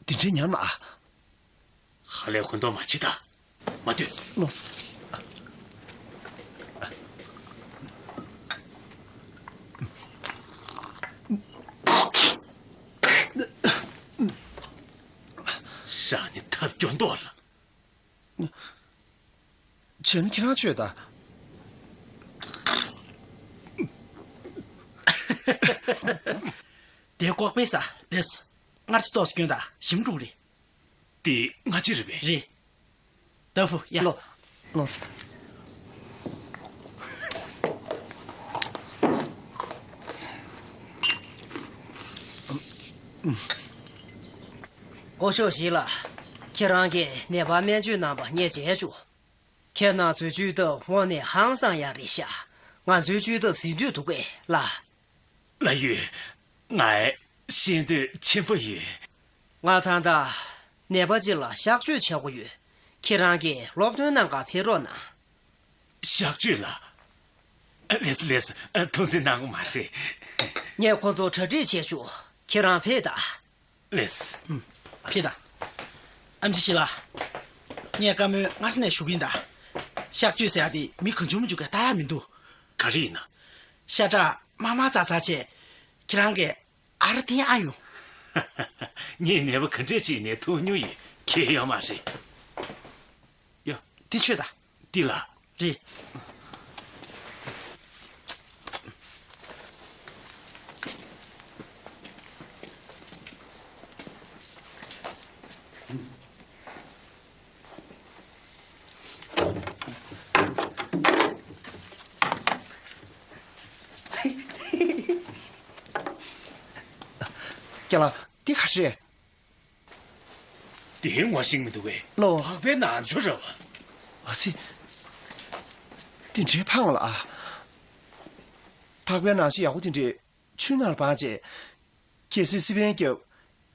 དེ་འདྲའི་ཉམས་ལ། ཧ་ལས་ཧུན་ཏོ་མ་བྱེད་ད། མ་སྡོད། ལོངས། ཤ་ནི་ཐབས་སྐྱོ་མདོག་ལ། བྱས་ན་ཁྱེད་རང་ཆོས་དང་། དེ་ལྐོག་པའི་ས་ལེས། སྔར་གྱི་ཏོག་ཙམ་སྐྱོན་དང་ཞིམ་དྲུག་རེད། དེ་སྔ་ཕྱི་རེད་པས། རེད། ཏ་ཧྥུ་ཡ། ལོ། ལོངས། སྐུ་ཞབས་ཞིག་ལ། ཁྱེད་རང་གིས་ནད་པར་སྨན་བཅོས་གནང་པ་ངས་མཇལ་བྱུང་། ཁྱེད་རང་ཚོའི་བཅོས་ཐབས་དངོས་གནས་ཧང་སང་ཡག་རེད་ཤག་ང་ཚོའི་བཅོས་ཐབས་ཟིན་དུས་འདུག་གས་ལ། ལགས་ཡོད། ང་ཤེས་འདོད་ཆེན་པོ་ཡོད། ང་ད་ལྟ་ནད་པ་ཅིག་ལ་གཤག་བཅོས་བྱེད་དགོས་ཡོད། ཁྱེད་རང་གིས་སློབ་སྟོན་གནང་གར་ཕེབས་རོགས་གནང་། གཤག་བཅོས་ལ། ལེས་ལེས། ཐུགས་འཛེམ་གནང་དགོས་མ་རེད། ངས་ཁོང་ཚོར་གྲ་སྒྲིག་བྱས་བྱུང་། ཁྱེད་རང་ཕེབས་དང་། ལེས། ཕེབས་དང་། ཨེམ་ཆི་ཞིག་ལ། ངས་བཀའ་མོལ་སྔ་ས་ནས་ཞུ་གིན་ད། གཤག་བཅོས་ཟེར་ཡ་དེ་མི་གང་བྱུང་མི་འཇུག་ག་ལྟ་ཡ་མི་འདུག་ག་རེ་ཡིན་ན། ཤ་ཁྲག་དམར་དམར་ཚ་ཚ་བྱས། ཁྱེད་རང་གིས་ཨ་ར་བསྟན་ཨ་ཡོང་། ངས་ནད་པ་ག་འདྲས་ཅིག་ནས་ཐུག་མྱོང་ཡོད་ཁྱད་ཡོད་མ་རེད། ཡ། འདི་ཆོས་དང་། འདི་ལ། རེད། རྒན་ལགས། འདི་ག་རེ་རེད། དེའི་ངོ་ཤེས་མི་འདུག་གས། ལོ། འཕགས་པའི་ནང་ཆོས་རེད་བ། ཨ་ཙི། དེ་འདྲའི་ཕངས་ལ་ཨ། འཕགས་པའི་ནང་ཆོས་ཡག་པོ་དེ་འདྲའི་ཆུ་ནང་ལ་སྦངས་བྱས། གལ་སྲིད་སི་པན་རྒྱབ།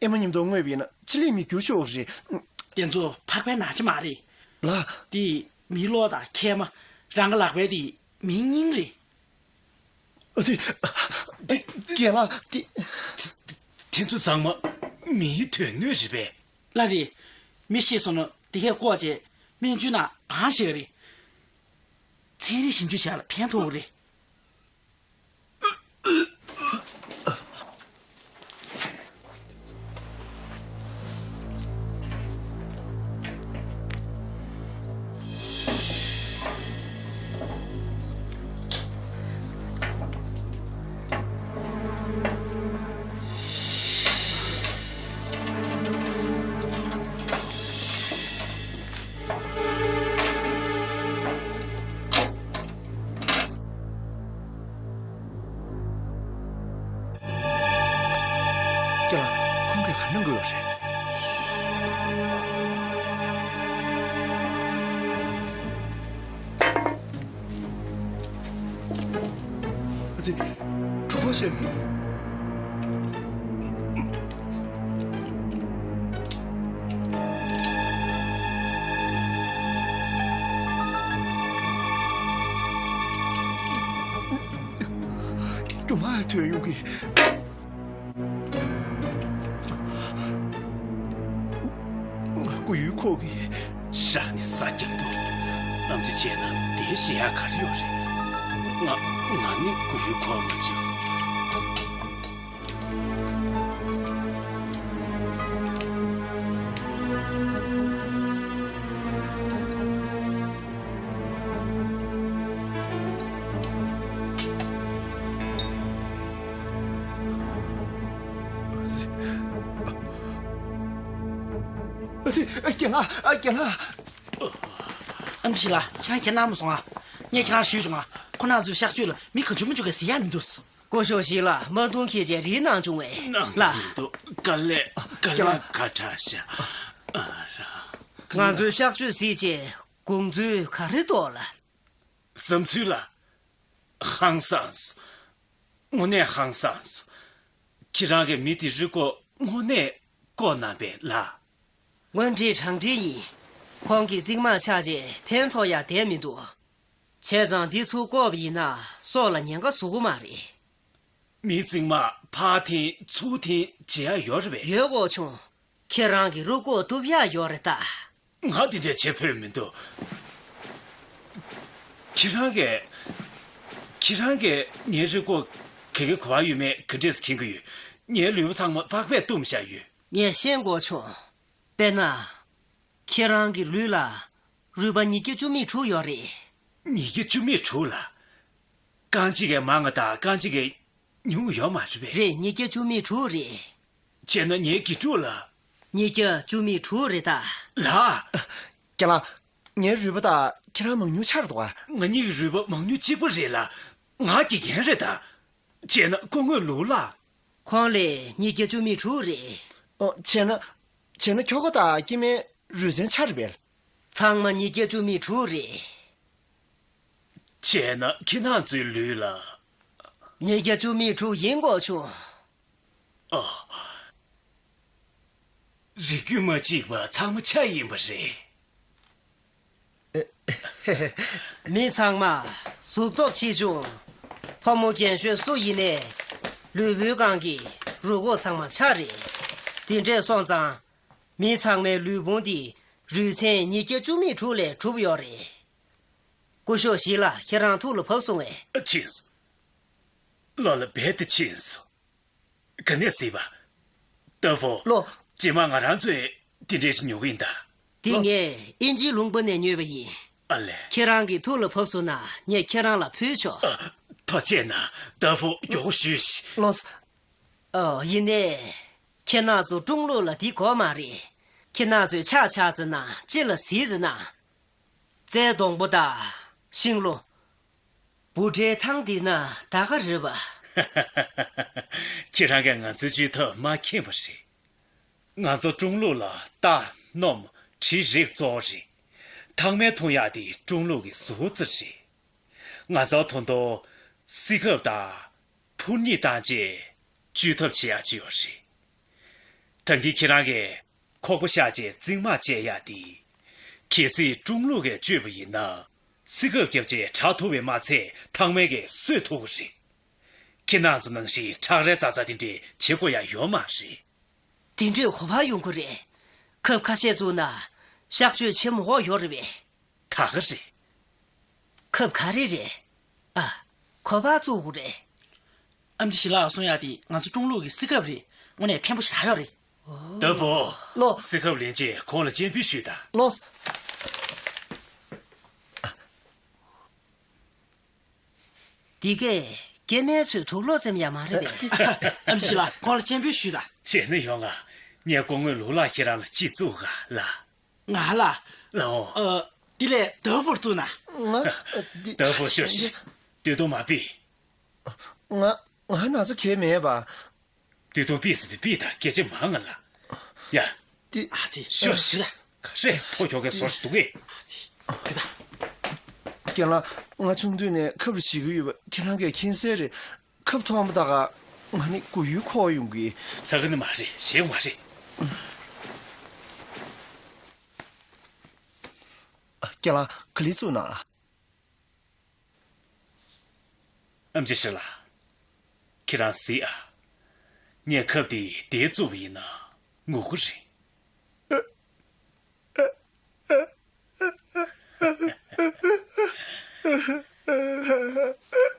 ཨེ་མ་མཉམ་དུ་བརྔོས་པ་ཡིན་ན་ཕྱི་ལས་མི་འགྱུར་ཆོག་རེད། དེ་ཚོ་འཕགས་པའི་ནང་ཆོས་མ་རེད། ལ། དེ་མིའི་གློག་དང་མཁལ་མ། རང་གི་ལག་པའི་དེ་མིའི་སྙིང་རེད། ཨ་ཙི། དེ་རྒན་ལགས་དེ། དེ་ཚོ་ཚང་མ་མིའི་དོན་སྣོད་རེད་པས། ལགས་རེད། མི་ཤི་སོང་ན་དེ་གས་བཀོག་བྱས་སྨན་བཅོས་ནང་སྦང་ཤེས་རེད། ཚན་རིག་ཞིབ་འཇུག་བྱ་ལ་ཕན་ཐོགས་རེད། ཀྱེ་ལགས། ཁོང་གིས་ག་གནང་གི་ཡོད་རེད། ཨ་ཙི། གྲོད་ཁོག་བཤལ་གི། རྒྱུ་མ་ཡ་ཐོན་ཡོང་གི། ང་སྐུ་ཡུལ་ཁོག་གི། ཤ་ནི་ཟ་རྒྱབ་འདུག་ཨམ་ཅི་བྱས་ན་དེ་ཞེ་ཡག་ག་རེ་ཡོད་རེད། ང་ང་ནི་སྐུ་ཡུལ་ཁོག་མ་བྱུང་། ཨ་ཙི། རྒན་ལགས། རྒན་ལགས། ཨམ་ཆི་ལགས། ཁྱེད་རང་ཁྱེད་ནང་མ་སོང་ཨ། ངས་ཁྱེད་རང་ཞུས་བྱུང་ཨ། ཁོ་རང་ཚོའི་གཤག་བཅོས་ལ་མི་གང་བྱུང་མི་བྱུང་གིས་གཟིགས་ཡག་མི་འདུག་སྐུ་ཞབས་ཞིག་ལ་མ་དུང་ཁྱེད་ཀྱིས་རིལ་གནང་བྱུང་བས་གནང་ལ། མི་འདུག་དཀའ་ལས་དཀའ་ལས་ཁག་དྲགས་ཤག་ང་ཚོའི་གཤག་བཅོས་གཟིགས་ཆེད་དགོངས་ཚུལ་ག་རེ་འདུག་ལ། བསམ་ཚུལ་ལ། ཧང་སངས་སོང་། དངོས་གནས་ཧང་སངས་སོང་། ཁྱེད་རང་གིས་མི་དེ་རུས་ཁོག་དངོས་གནས་བཀོག་གནང་པས་ལ། དངོས་འབྲེལ་དྲང་འབྲེལ་ཡིན། ཁོང་གི་རྩིབ་མ་ཆག་རྗེས་ཕན་ཐོགས་ཡག་བསྡད་མི་འདུག་བྱས་ཙང་འདི་ཚུར་བཀོག་པ་ཡིན་ན་སྲོག་ལ་ཉེན་ཁ་བཟོ་གི་མ་རེད། མིའི་རྩིབ་མ་ཕར་འཐེན་ཚུར་འཐེན་བྱེད་ཡག་ཡོད་རེད་པས། ཡོད་དགོས་བྱུང་། ཁྱེད་རང་གི་རུས་ཁོག་གཏུབ་ཡག་ཡོད་རེད་ད། ང་དེ་འདྲ་བྱེད་ཕོད་མི་འདུག་ཁྱེད་རང་གིས། ཁྱེད་རང་གིས་ངའི་རུས་ཁོག་ག་གི་གོ་བ་ཡོད་མེད་ག་འདྲས་མཁྱེན་གྱི་ཡོད། ངའི་ལུས་པོ་ཚང་མ་པགས་པས་བཏུམས་བཞག་ཡོད། ངས་ཤེས་དགོས་བྱུང་། དཔེར་ན། ཁྱེད་རང་གི་ལུས་ལ་རུས་པ་ཉིས་བརྒྱ་བཅུ་མེད་དྲུག་ཡོད་རེད། ཉིས་བརྒྱ་བཅུ་མེད་དྲུག་ལ། རྐང་གཅིག་གིས་མང་བ་དང་རྐང་གཅིག་གིས་ཉུང་ཡོད་མ་རེད་པས། རེད། ཉིས་བརྒྱ་བཅུ་མེད་དྲུག་རེད། བྱས་ན་ངའི་དགེ་ཕྲུག་ལ། ཉིས་བརྒྱ་བཅུ་མེད་དྲུག་རེད་ད། ལགས། རྒན་ལགས། ངའི་རུས་པ་དང་ཁྱེད་རང་མང་ཉུང་ཆགས་འདུག་ག་ང་གཉིས་ཀྱི་རུས་པ་མང་ཉུང་གཅིག་པ་རེད་ལ། ང་དགེ་རྒན་རེད་ད། བྱས་ན་སྐུ་ངོ་ལུའུ་ལགས། ཁོང་ལ་ཉིས་བརྒྱ་བཅུ་མེད་དྲུག་རེད། ཨོ། བྱས་ན། བྱས་ན་ཁྱོ་ག་དང་སྐྱེ་དམན་རུས་ཚན་ཆ་རེད་པས། ཚང་མ་ཉིས་བརྒྱ་བཅུ་མེད་དྲུག་རེད། བྱས་ན་ཁྱེད་རང་ཚོའི་ལུས་ལ། ཉིས་བརྒྱ་བཅུ་མེད་དྲུག་ཡིན་དགོས་བྱུང་། ཨོ། རིགས་རྒྱུད་མ་གཅིག་པ་ཚང་མ་ཆ་ཡིན་པ་རེད། མི་ཚང་མ་གཟུགས་སྟོབས་ཆེ་ཆུང་། ཕོ་མོ་རྒན་གཞོན་སུ་ཡིན་ནའི་ལུས་པོའི་སྒང་གི་རུས་ཁོག་ཚང་མ་ཆ་རེད། དེ་འདྲས་སོང་ཙང་། མི་ཚང་མའི་ལུས་ཕུང་འདི་རུས་ཚན་ཉིས་བརྒྱ་བཅུ་མེད་དྲུག་ལས་གྲུབ་ཡོད་རེད། སྐུ་ཞབས་ཞིག་ལ་ཁྱེད་རང་ཐུགས་ལ་བབས་སོང་ངས། ཕྱིན་སོང་། བློ་ལ་རྦད་དེ་ཕྱིན་སོང་། ག་ནས་གཟིགས་པ། ཏ་ཧྥུ། ལོ། རྗེས་མ་ང་རང་ཚོས་དེ་འདྲས་ཞིག་ཉོ་གི་ཡིན་ད། འདི་ལོ། ངས་དབྱིན་ཇིའི་ལུང་པ་ནས་ཉོས་པ་ཡིན། ཨ་ལས། ཁྱེད་རང་གི་ཐུགས་ལ་བབས་སོང་ན་ངས་ཁྱེད་རང་ལ་ཕུལ་ཆོག་ཨ། ཐུགས་རྗེ་གནང་། ཏ་ཧྥུ། མགྱོགས་པོ་ཞུས་ཤིག་ལོ། ཨོ། ཡིན་ནའི། ཁྱེད་རང་ཚོ་ཀྲུང་ལུགས་ལ་འདི་དགོས་མ་རེད། ཁྱེད་རང་ཚོས་ཆག་ཆག་ཟེར་ན་ཅི་ལ་ཟིག་ཟེར་ན། རྩྭའི་སྡོང་པོ་དང་ཤིང་ལོ། འབུ་ཕྲའི་ཐང་འདི་ན་ད་ག་རེད་པ། ཁྱེད་རང་གིས་ང་ཚོའི་བཅོས་ཐབས་མ་མཁྱེན་པ་རེད། ང་ཚོ་ཀྲུང་ལུགས་ལ་རྟ། སྣུམ། གྲི་རིགས་གཙོ་བོ་རེད། ཐང་མའི་འཐུང་ཡག་དེ་ཀྲུང་ལུགས་ཀྱི་ཟུར་ཙམ་རེད། ང་ཚོ་ད་དུང་སི་ཁབ་དང་ཕུར་གཉིས་བཏང་རྗེས་བཅོས་ཐབས་བྱེད་ཡག་ཅིག་ཡོད་རེད། ད་གིན་ཁྱེད་རང་གིས་ཁོག་པ་གཤགས་རྗེས་རྩིབ་མ་བཅད་ཡག་དེ། གལ་སྲིད་ཀྲུང་ལུགས་ཀྱིས་བཅོས་པ་ཡིན་ན། སི་ཁབ་བརྒྱབ་རྗེས་དྲག་ཐུབ་པས་མ་ཚད་ཐང་མའི་གིས་གསོད་ཐུབ་ཀྱི་རེད། ཁྱེད་རང་ཚོ་ནང་བཞིན་ཁྲག་རལ་ཙག་ཙག་དེ་འདྲས་བྱེད་དགོས་ཡག་ཡོད་མ་རེད། དེ་འདྲས་གོ་བ་ཡོང་གི་རེད། ཁབ་ཁ་ཤས་བཙུགས་ན་གཤག་བཅོས་ཆེན་མོ་ཡོད་རེད་པས། ད་ག་རེད། ཁབ་ག་རེ་རེད། ཨ། ཁོ་པར་བཙུགས་དགོས་རེད། ཨེམ་ཆི་ཞི་ལགས་གསུང་ཡག་དེ་ང་ཚོ་ཀྲུང་ལུགས་ཀྱི་སི་ཁབ་རེད། དངོས་གནས་ཕན་པོ་ཞེ་དྲག་ཡོད་རེད། ཏ་ཧྥུ། ལོ། སི་ཁབ་ལེན་རྗེས་ཁོང་ལ་སྤྱན་འབུལ་ཞུས་དང་། ལོ། འདི་གས་སྐྱེ་དམན་ཚོའི་དུག་ལོག་ཙམ་ཡང་མ་རེད་པས། ཨེམ་ཆི་ལགས་ཁོང་ལ་སྤྱན་འབུལ་ཞུས་དང་། བྱས་ན་ཡོང་ང་། ངས་སྐུ་ངོ་ལུའུ་ལགས་ཁྱེད་རང་ལ་གཅིག་བཙུགས་ག་ལ། ང་ལ། ལའོ། ཨ། དེ་ལས་ཏ་ཧྥུར་བཙུགས་ན། ང་། ཏ་ཧྥུ་ཤོད་ཤིག་དུས་ཐུང་མ་ཕུད། ང་ང་ན་ཚ་གས་མེད་པ། དུས་ཐུང་ཕུད་ཟེར་དུས་ཕུད་དང་སྐད་ཆ་མང་ང་ལ། ཡ། དེ། ཨ་ཙི། ཤོད་ཤིག་ག་རེ་ཕོ་ཁྱོ་གའི་ཟོར་ཞིག་འདུག་གས། ཨ་ཙི། དེ་ད། རྒན་ལགས། ང་ཆུང་དུས་ནས་ཁབ་རེ་བཞེས་ཀྱི་ཡོད་པ་ཁྱེད་རང་གིས་མཁྱེན་གསལ་རེད། ཁབ་མཐོང་བ་ད་ག་ང་ནི་མགོ་ཡུ་འཁོར་ཡོང་གི། ཚ་གི་ནི་མ་རེད། བཞེས་མ་རེད། རྒན་ལགས། ག་ལེར་བཙུགས་ན། ཨེམ་ཆི་ཞི་ལགས། ཁྱེད་རང་གཟིགས་ཨ། ངས་ཁབ་དེ་དེར་བཙུགས་པ་ཡིན་ན་ངུ་གི་རེད།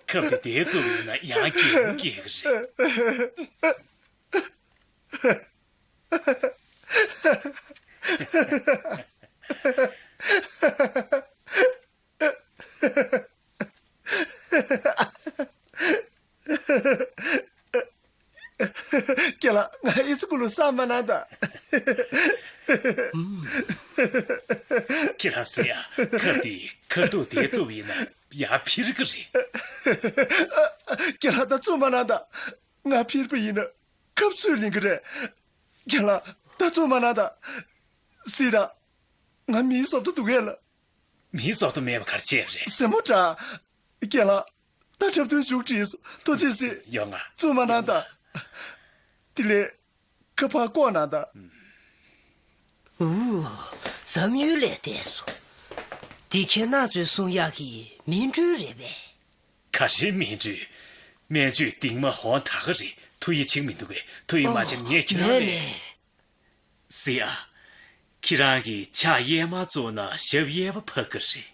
ཁབ་དེ་དེར་བཙུགས་པ་ཡིན་ན་ཡང་སྐྱིད་སྐྱིད་གི་རེད། རྒན་ལགས། ང་ཨི་ཙི་ཀུ་ལུ་བསམ་མ་གནང་ད། ཁྱེད་རང་ཟེར་ཡ་ཁབ་དེ་ག་ ཁ་ཐུག་དེ་བཙུགས་ཡིན་ན་ཡར་འཕིར་གི་རེད། རྒན་ལགས་ད་བཙུགས་མ་གནང་ད། ང་འཕིར་པ་ཡིན་ན་ཁབ་སུས་ལེན་གི་རེད། རྒན་ལགས་ད་བཙུགས་མ་གནང་ད། སྲིད་ད། ང་མིའི་སོབ་ཏུ་འདུག་གས་ལ། མིའི་སོབ་ཏུ་མེད་པ་གར་བྱས་རེད། སེ་མོ་དྲག་རྒན་ལགས་ད་འཁྲབ་སྟོན་མཇུག་བསྒྲིལ་སོང་། ཐུགས་རྗེ་ཆེ། ཡོང་ང་། བཙུགས་མ་གནང་ད། དེ་ལས། ཁ་ཕར་བཀོག་ན་ད། ཨུ། བསམ་ཡུལ་ལས་འདས་སོང་། འདི་ཁྱེད་རང་ཚོས་གསུང་ཡག་གི་མིང་འབྲུ་རེད་པས། ག་རེ་མིང་འབྲུ། སྨན་བཅོས་སྟེང་མ་ཧོན་ད་ག་རེད། ཐུགས་ཡིད་ཆེས་མི་འདུག་གས། ཐུགས་ཡིད་མ་ཆེས་ངས་ཁྱེད་རང་ལས། མེད་མེད། སྲིད་ཨ། ཁྱེད་རང་གིས་ཕྱག་གཡས་མ་བཙུགས་ན་ཞབས་གཡས་པ་ཕབ་གི་རེད།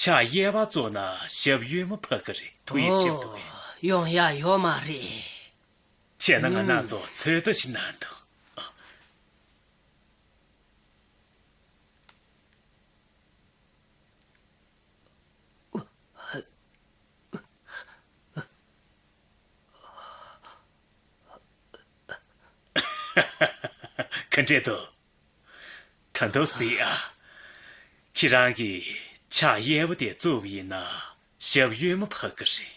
ཕྱག་གཡས་པ་བཙུགས་ན་ཞབས་གཡོན་མ་ཕབ་གི་རེད། ཐུགས་ཡིད་ཆེས་མི་འདུག་གས། ཨོ། ཡོང་ཡག་ཡོད་མ་རེད། བྱས་ན་ང་རང་ཚོ་ཚོད་ལྟ་ཞིག་གནང་དང་། ག་འདྲས་འདུག་ད་དུང་སྲིད་ཨ། ཁྱེད་རང་གིས་ཕྱག་གཡས་པ་དེ་བཙུགས་པ་ཡིན་ན་ཞབས་གཡོན་མ་ཕབ་གི་རེད།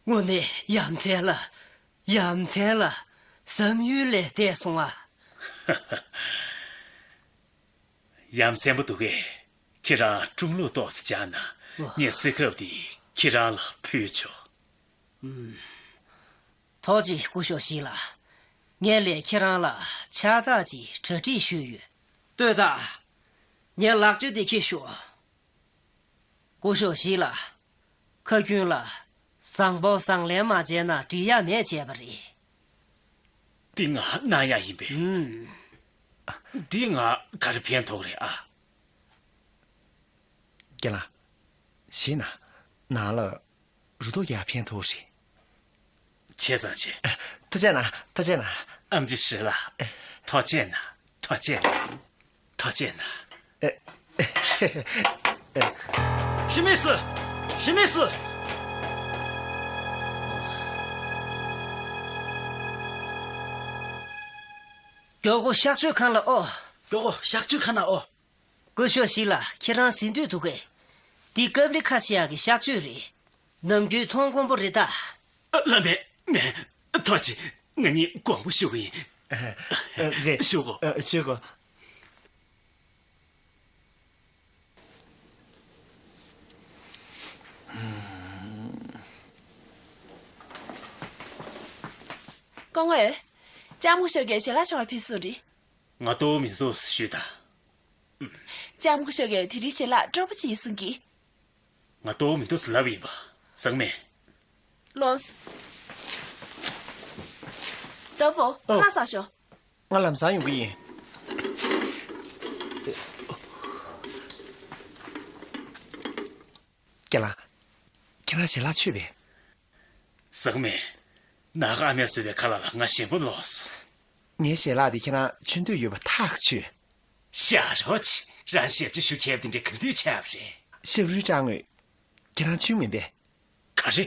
དངོས་གནས་ཡ་མཚན་ལ། ཡ་མཚན་ལ། བསམ་ཡུལ་ལས་འདས་སོང་ཨ། ཡ་མཚན་པོ་འདུག་གས། ཁྱེད་རང་ཀྲུང་ལུགས་ཏོག་ཙམ་སྦྱངས་ན་ངས་སྲིད་ཁབ་འདི་ཁྱེད་རང་ལ་ཕུལ་ཆོག་ཐུགས་རྗེ་ཆེ་སྐུ་ཞབས་ཞིག་ལ། ངས་ལས་ཁྱེད་རང་ལ་ཕྱག་རྟགས་ཅིག་གྲ་སྒྲིག་ཞུས་ཡོད། ལྟོས་དང་། ངའི་ལག་ཆ་འདི་འཁྱེར་ཤོག་སྐུ་ཞབས་ཞིག་ལ། ཁ་རྒྱུན་ལ། བཟང་པོ་བཟང་ལན་མ་འཇལ་ན་འགྲིག་ཡ་མེད་བྱས་པ་རེད། འདི་ང་གནང་ཡ་ཡིན་པས། ཨུམ། འདི་ང་ག་རེ་ཕན་ཐོགས་རེད་ཨ། རྒན་ལགས། ཞེད་ན། ནང་ལ། རུ་ཏོག་རྒྱག་ཕན་ཐོགས་རེད། བྱས་ཙང་བྱས། ཐུགས་རྗེ་གནང་། ཐུགས་རྗེ་གནང་། ཨེམ་ཆི་ཧྲི་ལགས། ཐུགས་རྗེ་གནང་། ཐུགས་རྗེ་གནང་། ཐུགས་རྗེ་གནང་། ཧྲི་མི་སི། ཧྲི་མི་སི། མགྱོགས་པོ་གཤག་བཅོས་ཁང་ལ་ཨོ། མགྱོགས་པོ་གཤག་བཅོས་ཁང་ལ་ཨོ། སྐུ་ཞབས་ཞིག་ལ་ཁྱེད་རང་ཟིན་འདོད་འདུག་གས། འདི་ཀབ་རི་ཁ་ཆེ་ཡག་གི་གཤག་བཅོས་རེད། ནམ་རྒྱུན་མཐོང་དཀོན་པོ་རེད་ད། ཨ། ལགས་མེད། མེད། ཐུགས་རྗེ་ཆེ། ང་གཉིས་དགོངས་པ་ཞུ་གི་ཡིན། ཨ། རེད། ཞུ་གོ། ཨ། ཞུ་གོ། སྐུ་ངོ། ལྕམ་སྐུ་ཞབས་ཀྱིས་ཞལ་ལག་མཆོད་པ་ཕུལ་སོང་རེད། ང་ལྟོ་བ་མི་འདུག་ཞུས་དང་། ལྕམ་སྐུ་ཞབས་ཀྱིས་དེ་རིང་ཞལ་ལག་སྤྲོ་པོ་ཅིག་ཡིན་གསུང་གི། ང་ལྟོ་བ་མི་འདུག་ལབ་ཡིན་པ། ཟང་མེད། ལོངས། ཏ་ཧྥོ། ཨོ། ཁ་ལག་ཟ་ཤོག་ང་ལམ་སང་ཡོང་གི་ཡིན། རྒན་ལགས། ཁྱེད་རང་ཞལ་ལག་མཆོད་པས། ཟང་མེད། ནངས་ཀ་ཨ་མས་བཟོས་པའི་ཁ་ལག་ལ་ང་ཞེན་པ་ལོག་སོང་། ངའི་ཞལ་ལག་དེ་ཁྱེད་རང་མཆོད་འདོད་ཡོད་པ་ཐག་ཆོད། ཞ་རོགས་ཆེ། རང་ཞབས་ཕྱི་ཞུ་མཁས་པ་དེ་འདྲ་ག་དུས་ཆགས་པ་རེད། ཞབས་རིམ་སྦྲགས་དངོས། ཁྱེད་རང་མཆོད་མིན་པས། ག་རེ།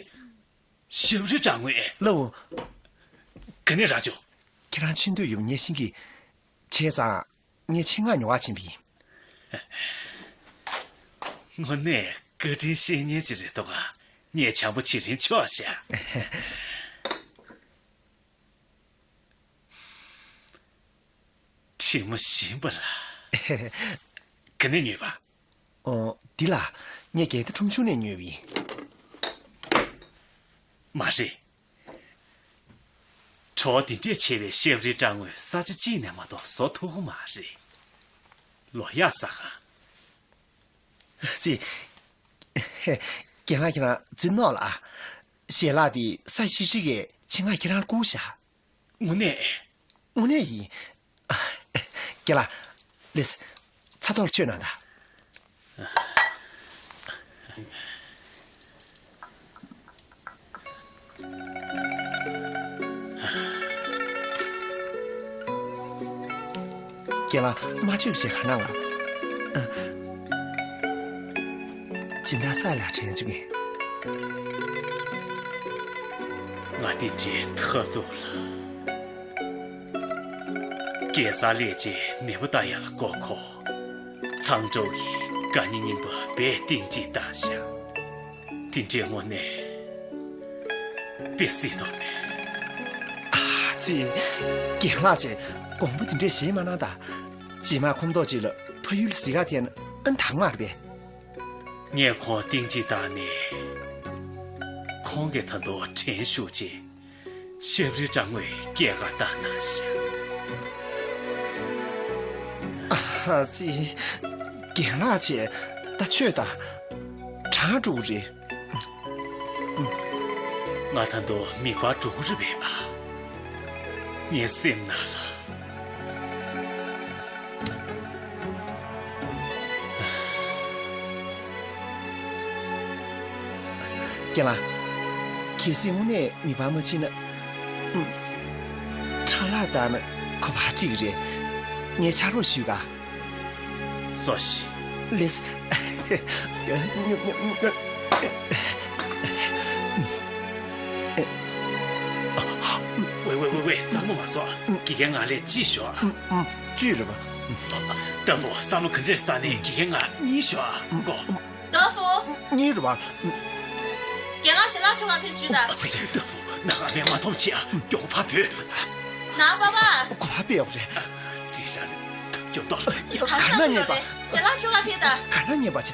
ཞབས་རིམ་སྦྲགས་དངོས། ལགས་འོང་། ག་ནས་རག་བྱུང་། ཁྱེད་རང་མཆོད་འདོད་ཡོད་པ་ངས་ཤེས་ཀྱི། བྱས་ཙང་། ངས་ཆེད་མངགས་ཉོ་བར་ཕྱིན་པ་ཡིན། དངོས་གནས་བཀའ་དྲིན་ཤེས་མཁན་ཅིག་རེད་འདུག་ག་ངས་བྱམས་པོ་བྱེད་རིན་ཆོག་ཤག་དྲི་མ་ཞིམ་པ་ལ། ག་ནས་ཉོས་པ། ཨོ། འདི་ལ། ངས་རྒྱལ་ཐང་ཁྲོམ་གཞུང་ནས་ཉོས་པ་ཡིན། མ་རེད། བྲོ་བ་འདི་འདྲས་ཆེ་བའི་ཤེབ་རི་སྦྲང་ངོས་ས་ཆ་གཅིག་ནས་མ་གཏོགས་བཟོ་ཐུབ་ཀྱི་མ་རེད། ལོ་ཡག་ས་ག་ཙི། རྒན་ལགས་ཁྱེད་རང་ཙི་ནོག་ལ་ཨ། ཞལ་ལག་འདི་ས་ཤི་ཤི་གས་ཆེད་མངགས་ཁྱེད་རང་ལ་བསྐུར་བཞག་དངོས་གནས། དངོས་གནས་ཡིན། རྒན་ལགས། ལེས། ཚ་ཐོག་ལ་བཅོས་གནང་དང་། རྒན་ལགས། མ་བཅོས་བྱས་ག་གནང་ལ། སྦྱིན་བདག་ས་ལ་དྲན་བཅུག་ངས། ང་དེ་འདྲའི་ཐབས་སྡུག་ལ། རྒྱལ་སར་སླེབས་རྗེས་ནད་པ་ལྟ་ཡག་ལ་མགོ་འཁོར། མཚང་སྒྲོག་གིས་དགའ་ཉེ་གཉིས་པོ་རྦད་གཏིང་གཅིག་བཏང་ཤག་དེ་འདྲའི་དངོས་གནས་དཔེ་སྲིད་དོ་མེད། ཨ་ཙི། རྒན་ལགས་ཀྱིས་དགོངས་པ་དེ་འདྲས་བཞེས་མ་གནང་ད། རྗེས་མ་ཁོང་ཏོག་ཅིག་ལ་ཕ་ཡུལ་ལ་གཟིགས་ག་ཐད་ན་ཨ་ནི་དྭངས་མ་རེད་པས། ངས་ཁོང་གཏིང་གཅིག་བཏང་ནས། ཁོང་གིས་ད་དུང་དྲན་ཞུགས་ཀྱིས་ཤབ་རི་སྦྲང་ངོས་སྐྱེལ་ག་བཏང་གནང་ཤག་ཨ་ཙི། རྒན་ལགས་ཀྱིས་ད་ཆོས་ད་གྲང་འགྲོ་གི་རེད། ང་ད་དུང་མིད་པར་འགྲོ་གི་རེད་པས་ཨ། ངའི་སེམས་ནང་ལ། རྒན་ལགས། གལ་སྲིད་དངོས་གནས་མིད་པར་མ་ཕྱིན་ན། ཨུམ། ཁྲག་ལྷག་བཏང་ན་གོ་བ་འགྲིག་གི་རེད། ངས་ཕྱག་རོགས་ཞུས་ག་སོ་ཞིག་ལེས། ཝེ་ཝེ་ཝེ་ཝེ། གཙང་མ་མ་བཟོ། དགེ་རྒན་ང་ལ་གཅིག་ཤོག་ཨ། ཅི་རེད་པ། ལྟ་བུ་བསམ་བློ་ག་འདྲས་བཏང་ནས་དགེ་རྒན་ང་གཉིས་ཤོག་ཨ། མགོ། ལྟ་བུ། གཉིས་རེད་པ། རྒན་ལགས་ཞལ་ལག་མཆོད་ག་ཕེབས་ཞུས་ད། ཨ་ཙི། ལྟ་བུ་ནང་ཨ་མས་མ་མཐོང་བྱེད་ཨ། མགྱོགས་པོ་ཕར་བུད། ནང་པ་པ། གོ་བ་སྤེལ་ཡོད་རེད། ཙི་ཤ་ནི་ཐབས་སྐྱོ་ཏོ་ལ་ཡ། ག་གང་ན་ཉན་པ། ཞལ་ལག་མཆོད་ག་ཕེབས་ད། ག་ན་ཉན་པ་ཆེ།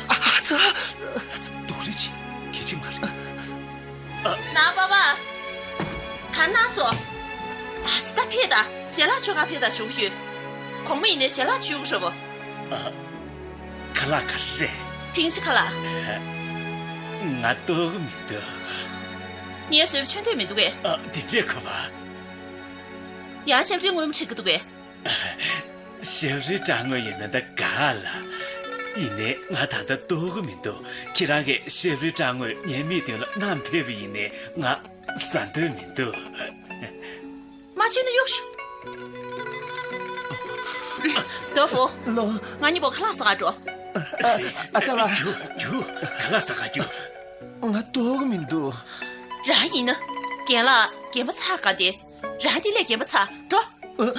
ཨ་ཙི། སྡུག་རེད་ཆེ། གལ་ཆེ་མ་རེད། ནང་པ་པ། ག་ན་སོ། ཨ་ཙི། ད་ཕེབས་ད། ཞལ་ལག་མཆོད་ག་ཕེབས་ད་ཞུ་གི་ཡོད། གོང་མ་ཡིན་ནའི་ཞལ་ལག་མཆོད་གི་རེད་པ། ཨ། ཁ་ལག་ག་རེ་རེད། ཐིང་ཤི་ཁ་ལག་ང་ལྟོགས་གི་མི་འདུག་ངས་བཟོས་པ་མཆོད་འདོད་མི་འདུག་གས། ཨ། དེ་འདྲས་གོ་བ། ཡང་ཤབ་རི་སྔོན་མོ་ཁྲིད་གི་འདུག་གས། ཤབ་རི་སྦྲང་ངོས་ཡོད་ན་ད་དགའ་ལ། ཡིན་ནའི་ང་ད་ལྟ་ལྟོགས་གི་མི་འདུག་ཁྱེད་རང་གིས་ཤབ་རི་སྦྲང་ངོས་ངའི་མིག་མདུན་ལ་བསྣམས་ཕེབས་པ་ཡིན་ནའི་ང་ཟ་འདོད་མི་འདུག་མ་བྱས་ན་གཡུག་ཤོག་ལྟོ་ཧྥུ། ལོ། ང་གཉིས་པོ་ཁ་ལག་ཟ་ག་འགྲོ། ཨ་ཅག་ལགས། རྒྱུགས་རྒྱུགས། ཁ་ལག་ཟ་ག་རྒྱུགས། ང་ལྟོགས་གི་མི་འདུག་རང་ཡིན་ན་རྒན་ལགས་རྒན་པ་ཚ་ག་དེ། རང་འདི་ལས་རྒན་པ་ཚ་འགྲོ། ཨ།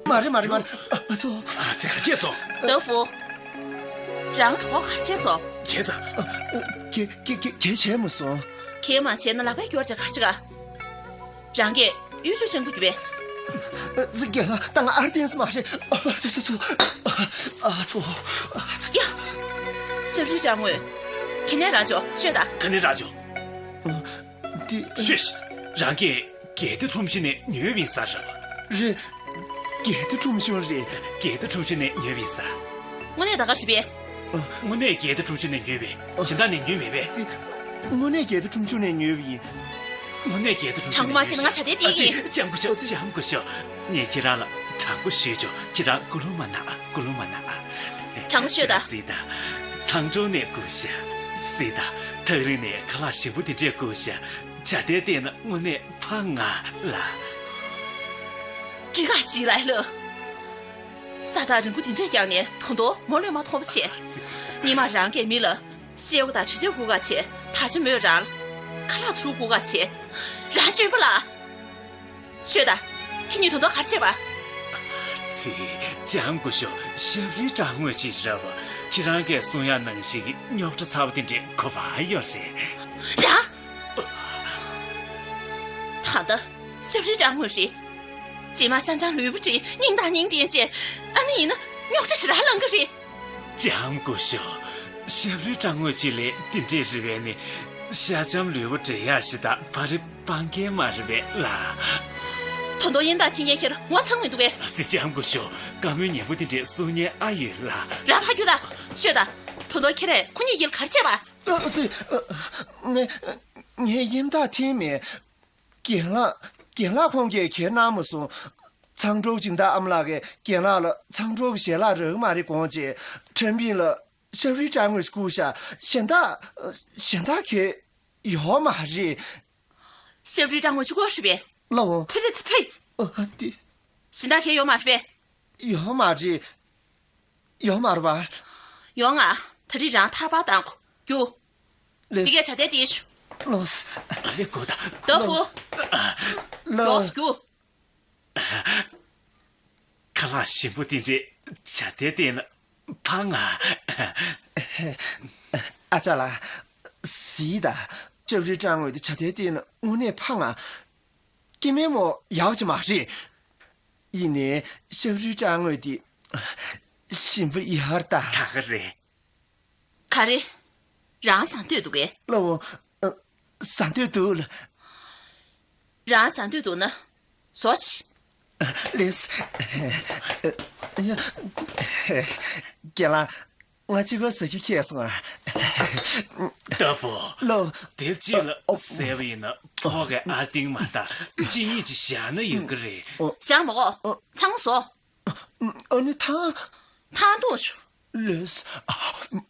མ་རེད་མ་རེད་མ་རེད། ཨ་ཨ་ཙོ། ཨ་ཙི། ག་རེ་བྱས་སོང་། ལྟོ་ཧྥུ། རང་གྲོད་ཁོག་ག་རེ་བྱས་སོང་། བྱས་ཙང་། ཨ། ག་ག་ག་ག་བྱས་མ་སོང་། ག་མ་བྱས་ན་ལག་པས་སྐྱོར་བྱས་ག་རེ་བྱེད་ག་རང་གིས་གཡུ་ཆུ་ཤམ་པོ་གྱིས་པས། ཨ་ཙི། རྒན་ལགས། ད་ང་ཨར་ཏེན་སི་མ་རེད། ཨ་ཙི་ཙི་ཙི། ཨ་ཙོ། ཨ་ཙི་ཙི། ཡ། ཤབ་རི་སྦྲང་ངོས། ག་ནས་རག་བྱུང་ཤོད་ད། ག་ནས་རག་བྱུང་། ཨ། འདི། ཤོད་ཤིག་རང་གིས་གལ་ཏེ་ཁྲོམ་གཞི་ནས་ཉོས་པ་ཡིན་ས་རེད་པ། རེད། གལ་ཏེ་ཁྲོམ་གཞུང་རེད། གལ་ཏེ་ཁྲོམ་གཞུང་ནས་ཉོས་པ་ཡིན་ས། དངོས་གནས་ད་ག་རེད་པས། དངོས་གནས་གལ་ཏེ་ཁྲོམ་གཞུང་ནས་ཉོས་པས། སྦྱིན་བདག་ནས་ཉོས་མེད་པས། དངོས་གནས་གལ་ཏེ་ཁྲོམ་གཞུང་ནས་ཉོས་པ་ཡིན། དངོས་གནས་གལ་ཏེ་ཁྲོམ་གཞུང་ནས་ཉོས་པ་ཡིན། དྲང་པོ་མ་བྱས་ན་ང་ཇ་དེ་དེ་ཡིན། ལྕམ་སྐུ་ཞབས། ལྕམ་སྐུ་ཞབས། ངས་ཁྱེད་རང་ལ་དྲང་པོ་ཞུས་ཆོག་ཁྱེད་རང་སྐུ་རླུང་མ་ན་ཨ། སྐུ་རླུང་མ་ན་ཨ། དྲང་པོ་ཤོད་ད། སྲིད་ད། མཚང་སྒྲོག་ནས་བསྐུར་ཤག་སྲིད་ད། ཐག་རིང་ནས་ཁ་ལག་ཞིམ་པོ་དེ་འདྲས་བསྐུར་ཤག་ཇ་དེ་བལྟས་ན་དངོས་གནས་ཕ་ང་ལ། ཀྲི་ཀ་ཞིག་ལ་ལོ། ས་ཐག་རིང་པོ་དེ་འདྲས་བརྒྱངས་ནས་ད་དུང་མོ་ལོས་མ་མཐོང་བ་བྱས། ཉི་མ་རང་གིས་མི་ལ་ཤེའུ་དང་དྲི་ཆབ་བསྐུར་ག་བྱས། ད་ཆ་མོས་རང་ལ་ཁ་ལག་ཚུར་བསྐུར་ག་བྱས། རང་སྐྱོན་པ་ལ། ཤོད་ད། ཁྱེད་གཉིས་ད་དུང་ག་རེ་བྱས་པ། ཙི། ལྕམ་སྐུ་ཞབས། ཤབ་རི་སྦྲང་ངོས་ཅིག་རེད་པ། ཁྱེད་རང་གིས་གསུང་ཡག་ནང་བཞིན་གྱི་རྙོག་དྲ་ཚ་པོ་དེ་འདྲས་གོ་བ་ཡོད་རེད། རང་། ད་ལྟ་ཤབ་རི་སྦྲང་ངོས་རེད། རྗེས་མ་ཤང་ཤང་ལུས་པོ་བྲེགས། སྙིང་དང་སྙིང་ལྡན་བྱས། ཨ་ནི་ཡིན་ན་རྙོག་དྲ་ཞེ་དྲག་ལངས་གི་རེད། ལྕམ་སྐུ་ཞབས། ཤབ་རི་སྦྲང་ངོས་ཅིག་ལས་འདི་འདྲས་རེད་པས་ནི། ཤ་ལྕམ་ལུས་པོ་བྲེགས་ཡག་ཞིག་དང་བ་རི་སྤང་མཁན་མ་རེད་པས་ལགས། ད་དུང་དབྱིན་རྟ་འཐེན་མཁན་ཁྱེད་ངོ་ཚ་མི་འདུག་གས། ཨ་ཙི། ལྕམ་སྐུ་ཞབས། བཀའ་མོལ་ཉན་པོ་འདི་འདྲས་གསུང་ཉན་ཨ་ཡོད་ལགས། རང་ཕར་རྒྱུགས་ད། ཤོད་ད། ད་དུང་ཁྱེད་རས་ཁོ་གཉིས་ཀྱིས་ག་རེ་བྱས་པ། ཨ་ཙི། ངས་ངས་དབྱིན་རྟ་འཐེན་མེད། རྒན་ལགས། རྒན་ལགས་ཁོང་གིས་གྱེར་གནང་མ་སོང་། མཚང་སྒྲོག་སྦྱིན་བདག་ཨ་མ་ལགས་ཀྱིས་རྒན་ལགས་ལ་མཚང་སྒྲོག་གི་ཞལ་ལག་རག་གི་མ་རེད་དགོངས་བྱས། ཁྲེན་པིན་ལ་ཤབ་རི་སྦྲང་ངོས་བསྐུར་ཤག་གཞན་དག་གཞན་དག་གྱེར་ཡོད་མ་རེད། ཤབ་རི་སྦྲང་ངོས་བཅུ་དགུ་པ་རེད་པས། ལགས་འོང་། ཐུ་ཐུ་ཐུ་ཐུ། ཨ་ཏི། གཞན་དག་གྱེར་ཡོད་མ་རེད་པས། ཡོད་མ་རེད། ཡོད་མ་རེད་པ། ཡོང་ང་། ད་རེས་རང་ཐར་པ་བཏང་གོ། རྒྱུགས། ལེས། འདི་གས་བྱ་དེ་དེ་ཞུ། ལོས། ཨ་ལེ་གོ་ད། ལྟོ་ཧྥུ། ལོས། ལོས་རྒྱུགས། ཁ་ལག་ཞིམ་པོ་དེ་འདྲས་ཇ་ཐལ་བསྟན་ན་ཕངས་ང་། ཨ་ཅག་ལགས། གཟིགས་དང་། ལྕགས་རིའི་སྦྲང་འོད་དེ་ཇ་ཐལ་བསྟན་ན་དངོས་གནས་ཕངས་ང་། སྐྱེ་དམན་མོ་ཡག་ཅིག་མ་རེད། ཡིན་ནའི་ལྕགས་རིའི་སྦྲང་འོད་དེ་ཞིམ་པོ་ཡོད་ད། ད་ག་རེད། ག་རེ། རང་ཟ་འདོད་འདུག་གས། ལགས་འོང་། ཨ། ཟ་འདོད་འདུག་ལགས། རང་ཟ་འདོད་འདུག་ན། ཟོ་ཤིག་ལགས་སོ། ཡ། རྒན་ལགས། ང་གཅིག་པོ་ཟ་རྒྱུ་ཁེལ་སོང་ང་། ཏ་ཕོ། ལགས། དེབ་གཅིག་ལ་ཨོ། ཟས་པ་ཡིན་ན་ཕོ་གི་ཨ་ཏིང་མ་གཏོགས་གཅིན་སྙི་ཅིག་བཞག་ན་ཡོད་ཀྱི་རེད། བཞག་མ་དགོས། ཨོ། ཚང་མ་ཟོ། ཨ་ནི་ཐང་། ཐང་འདུག་ཤོག་ལགས་སོ།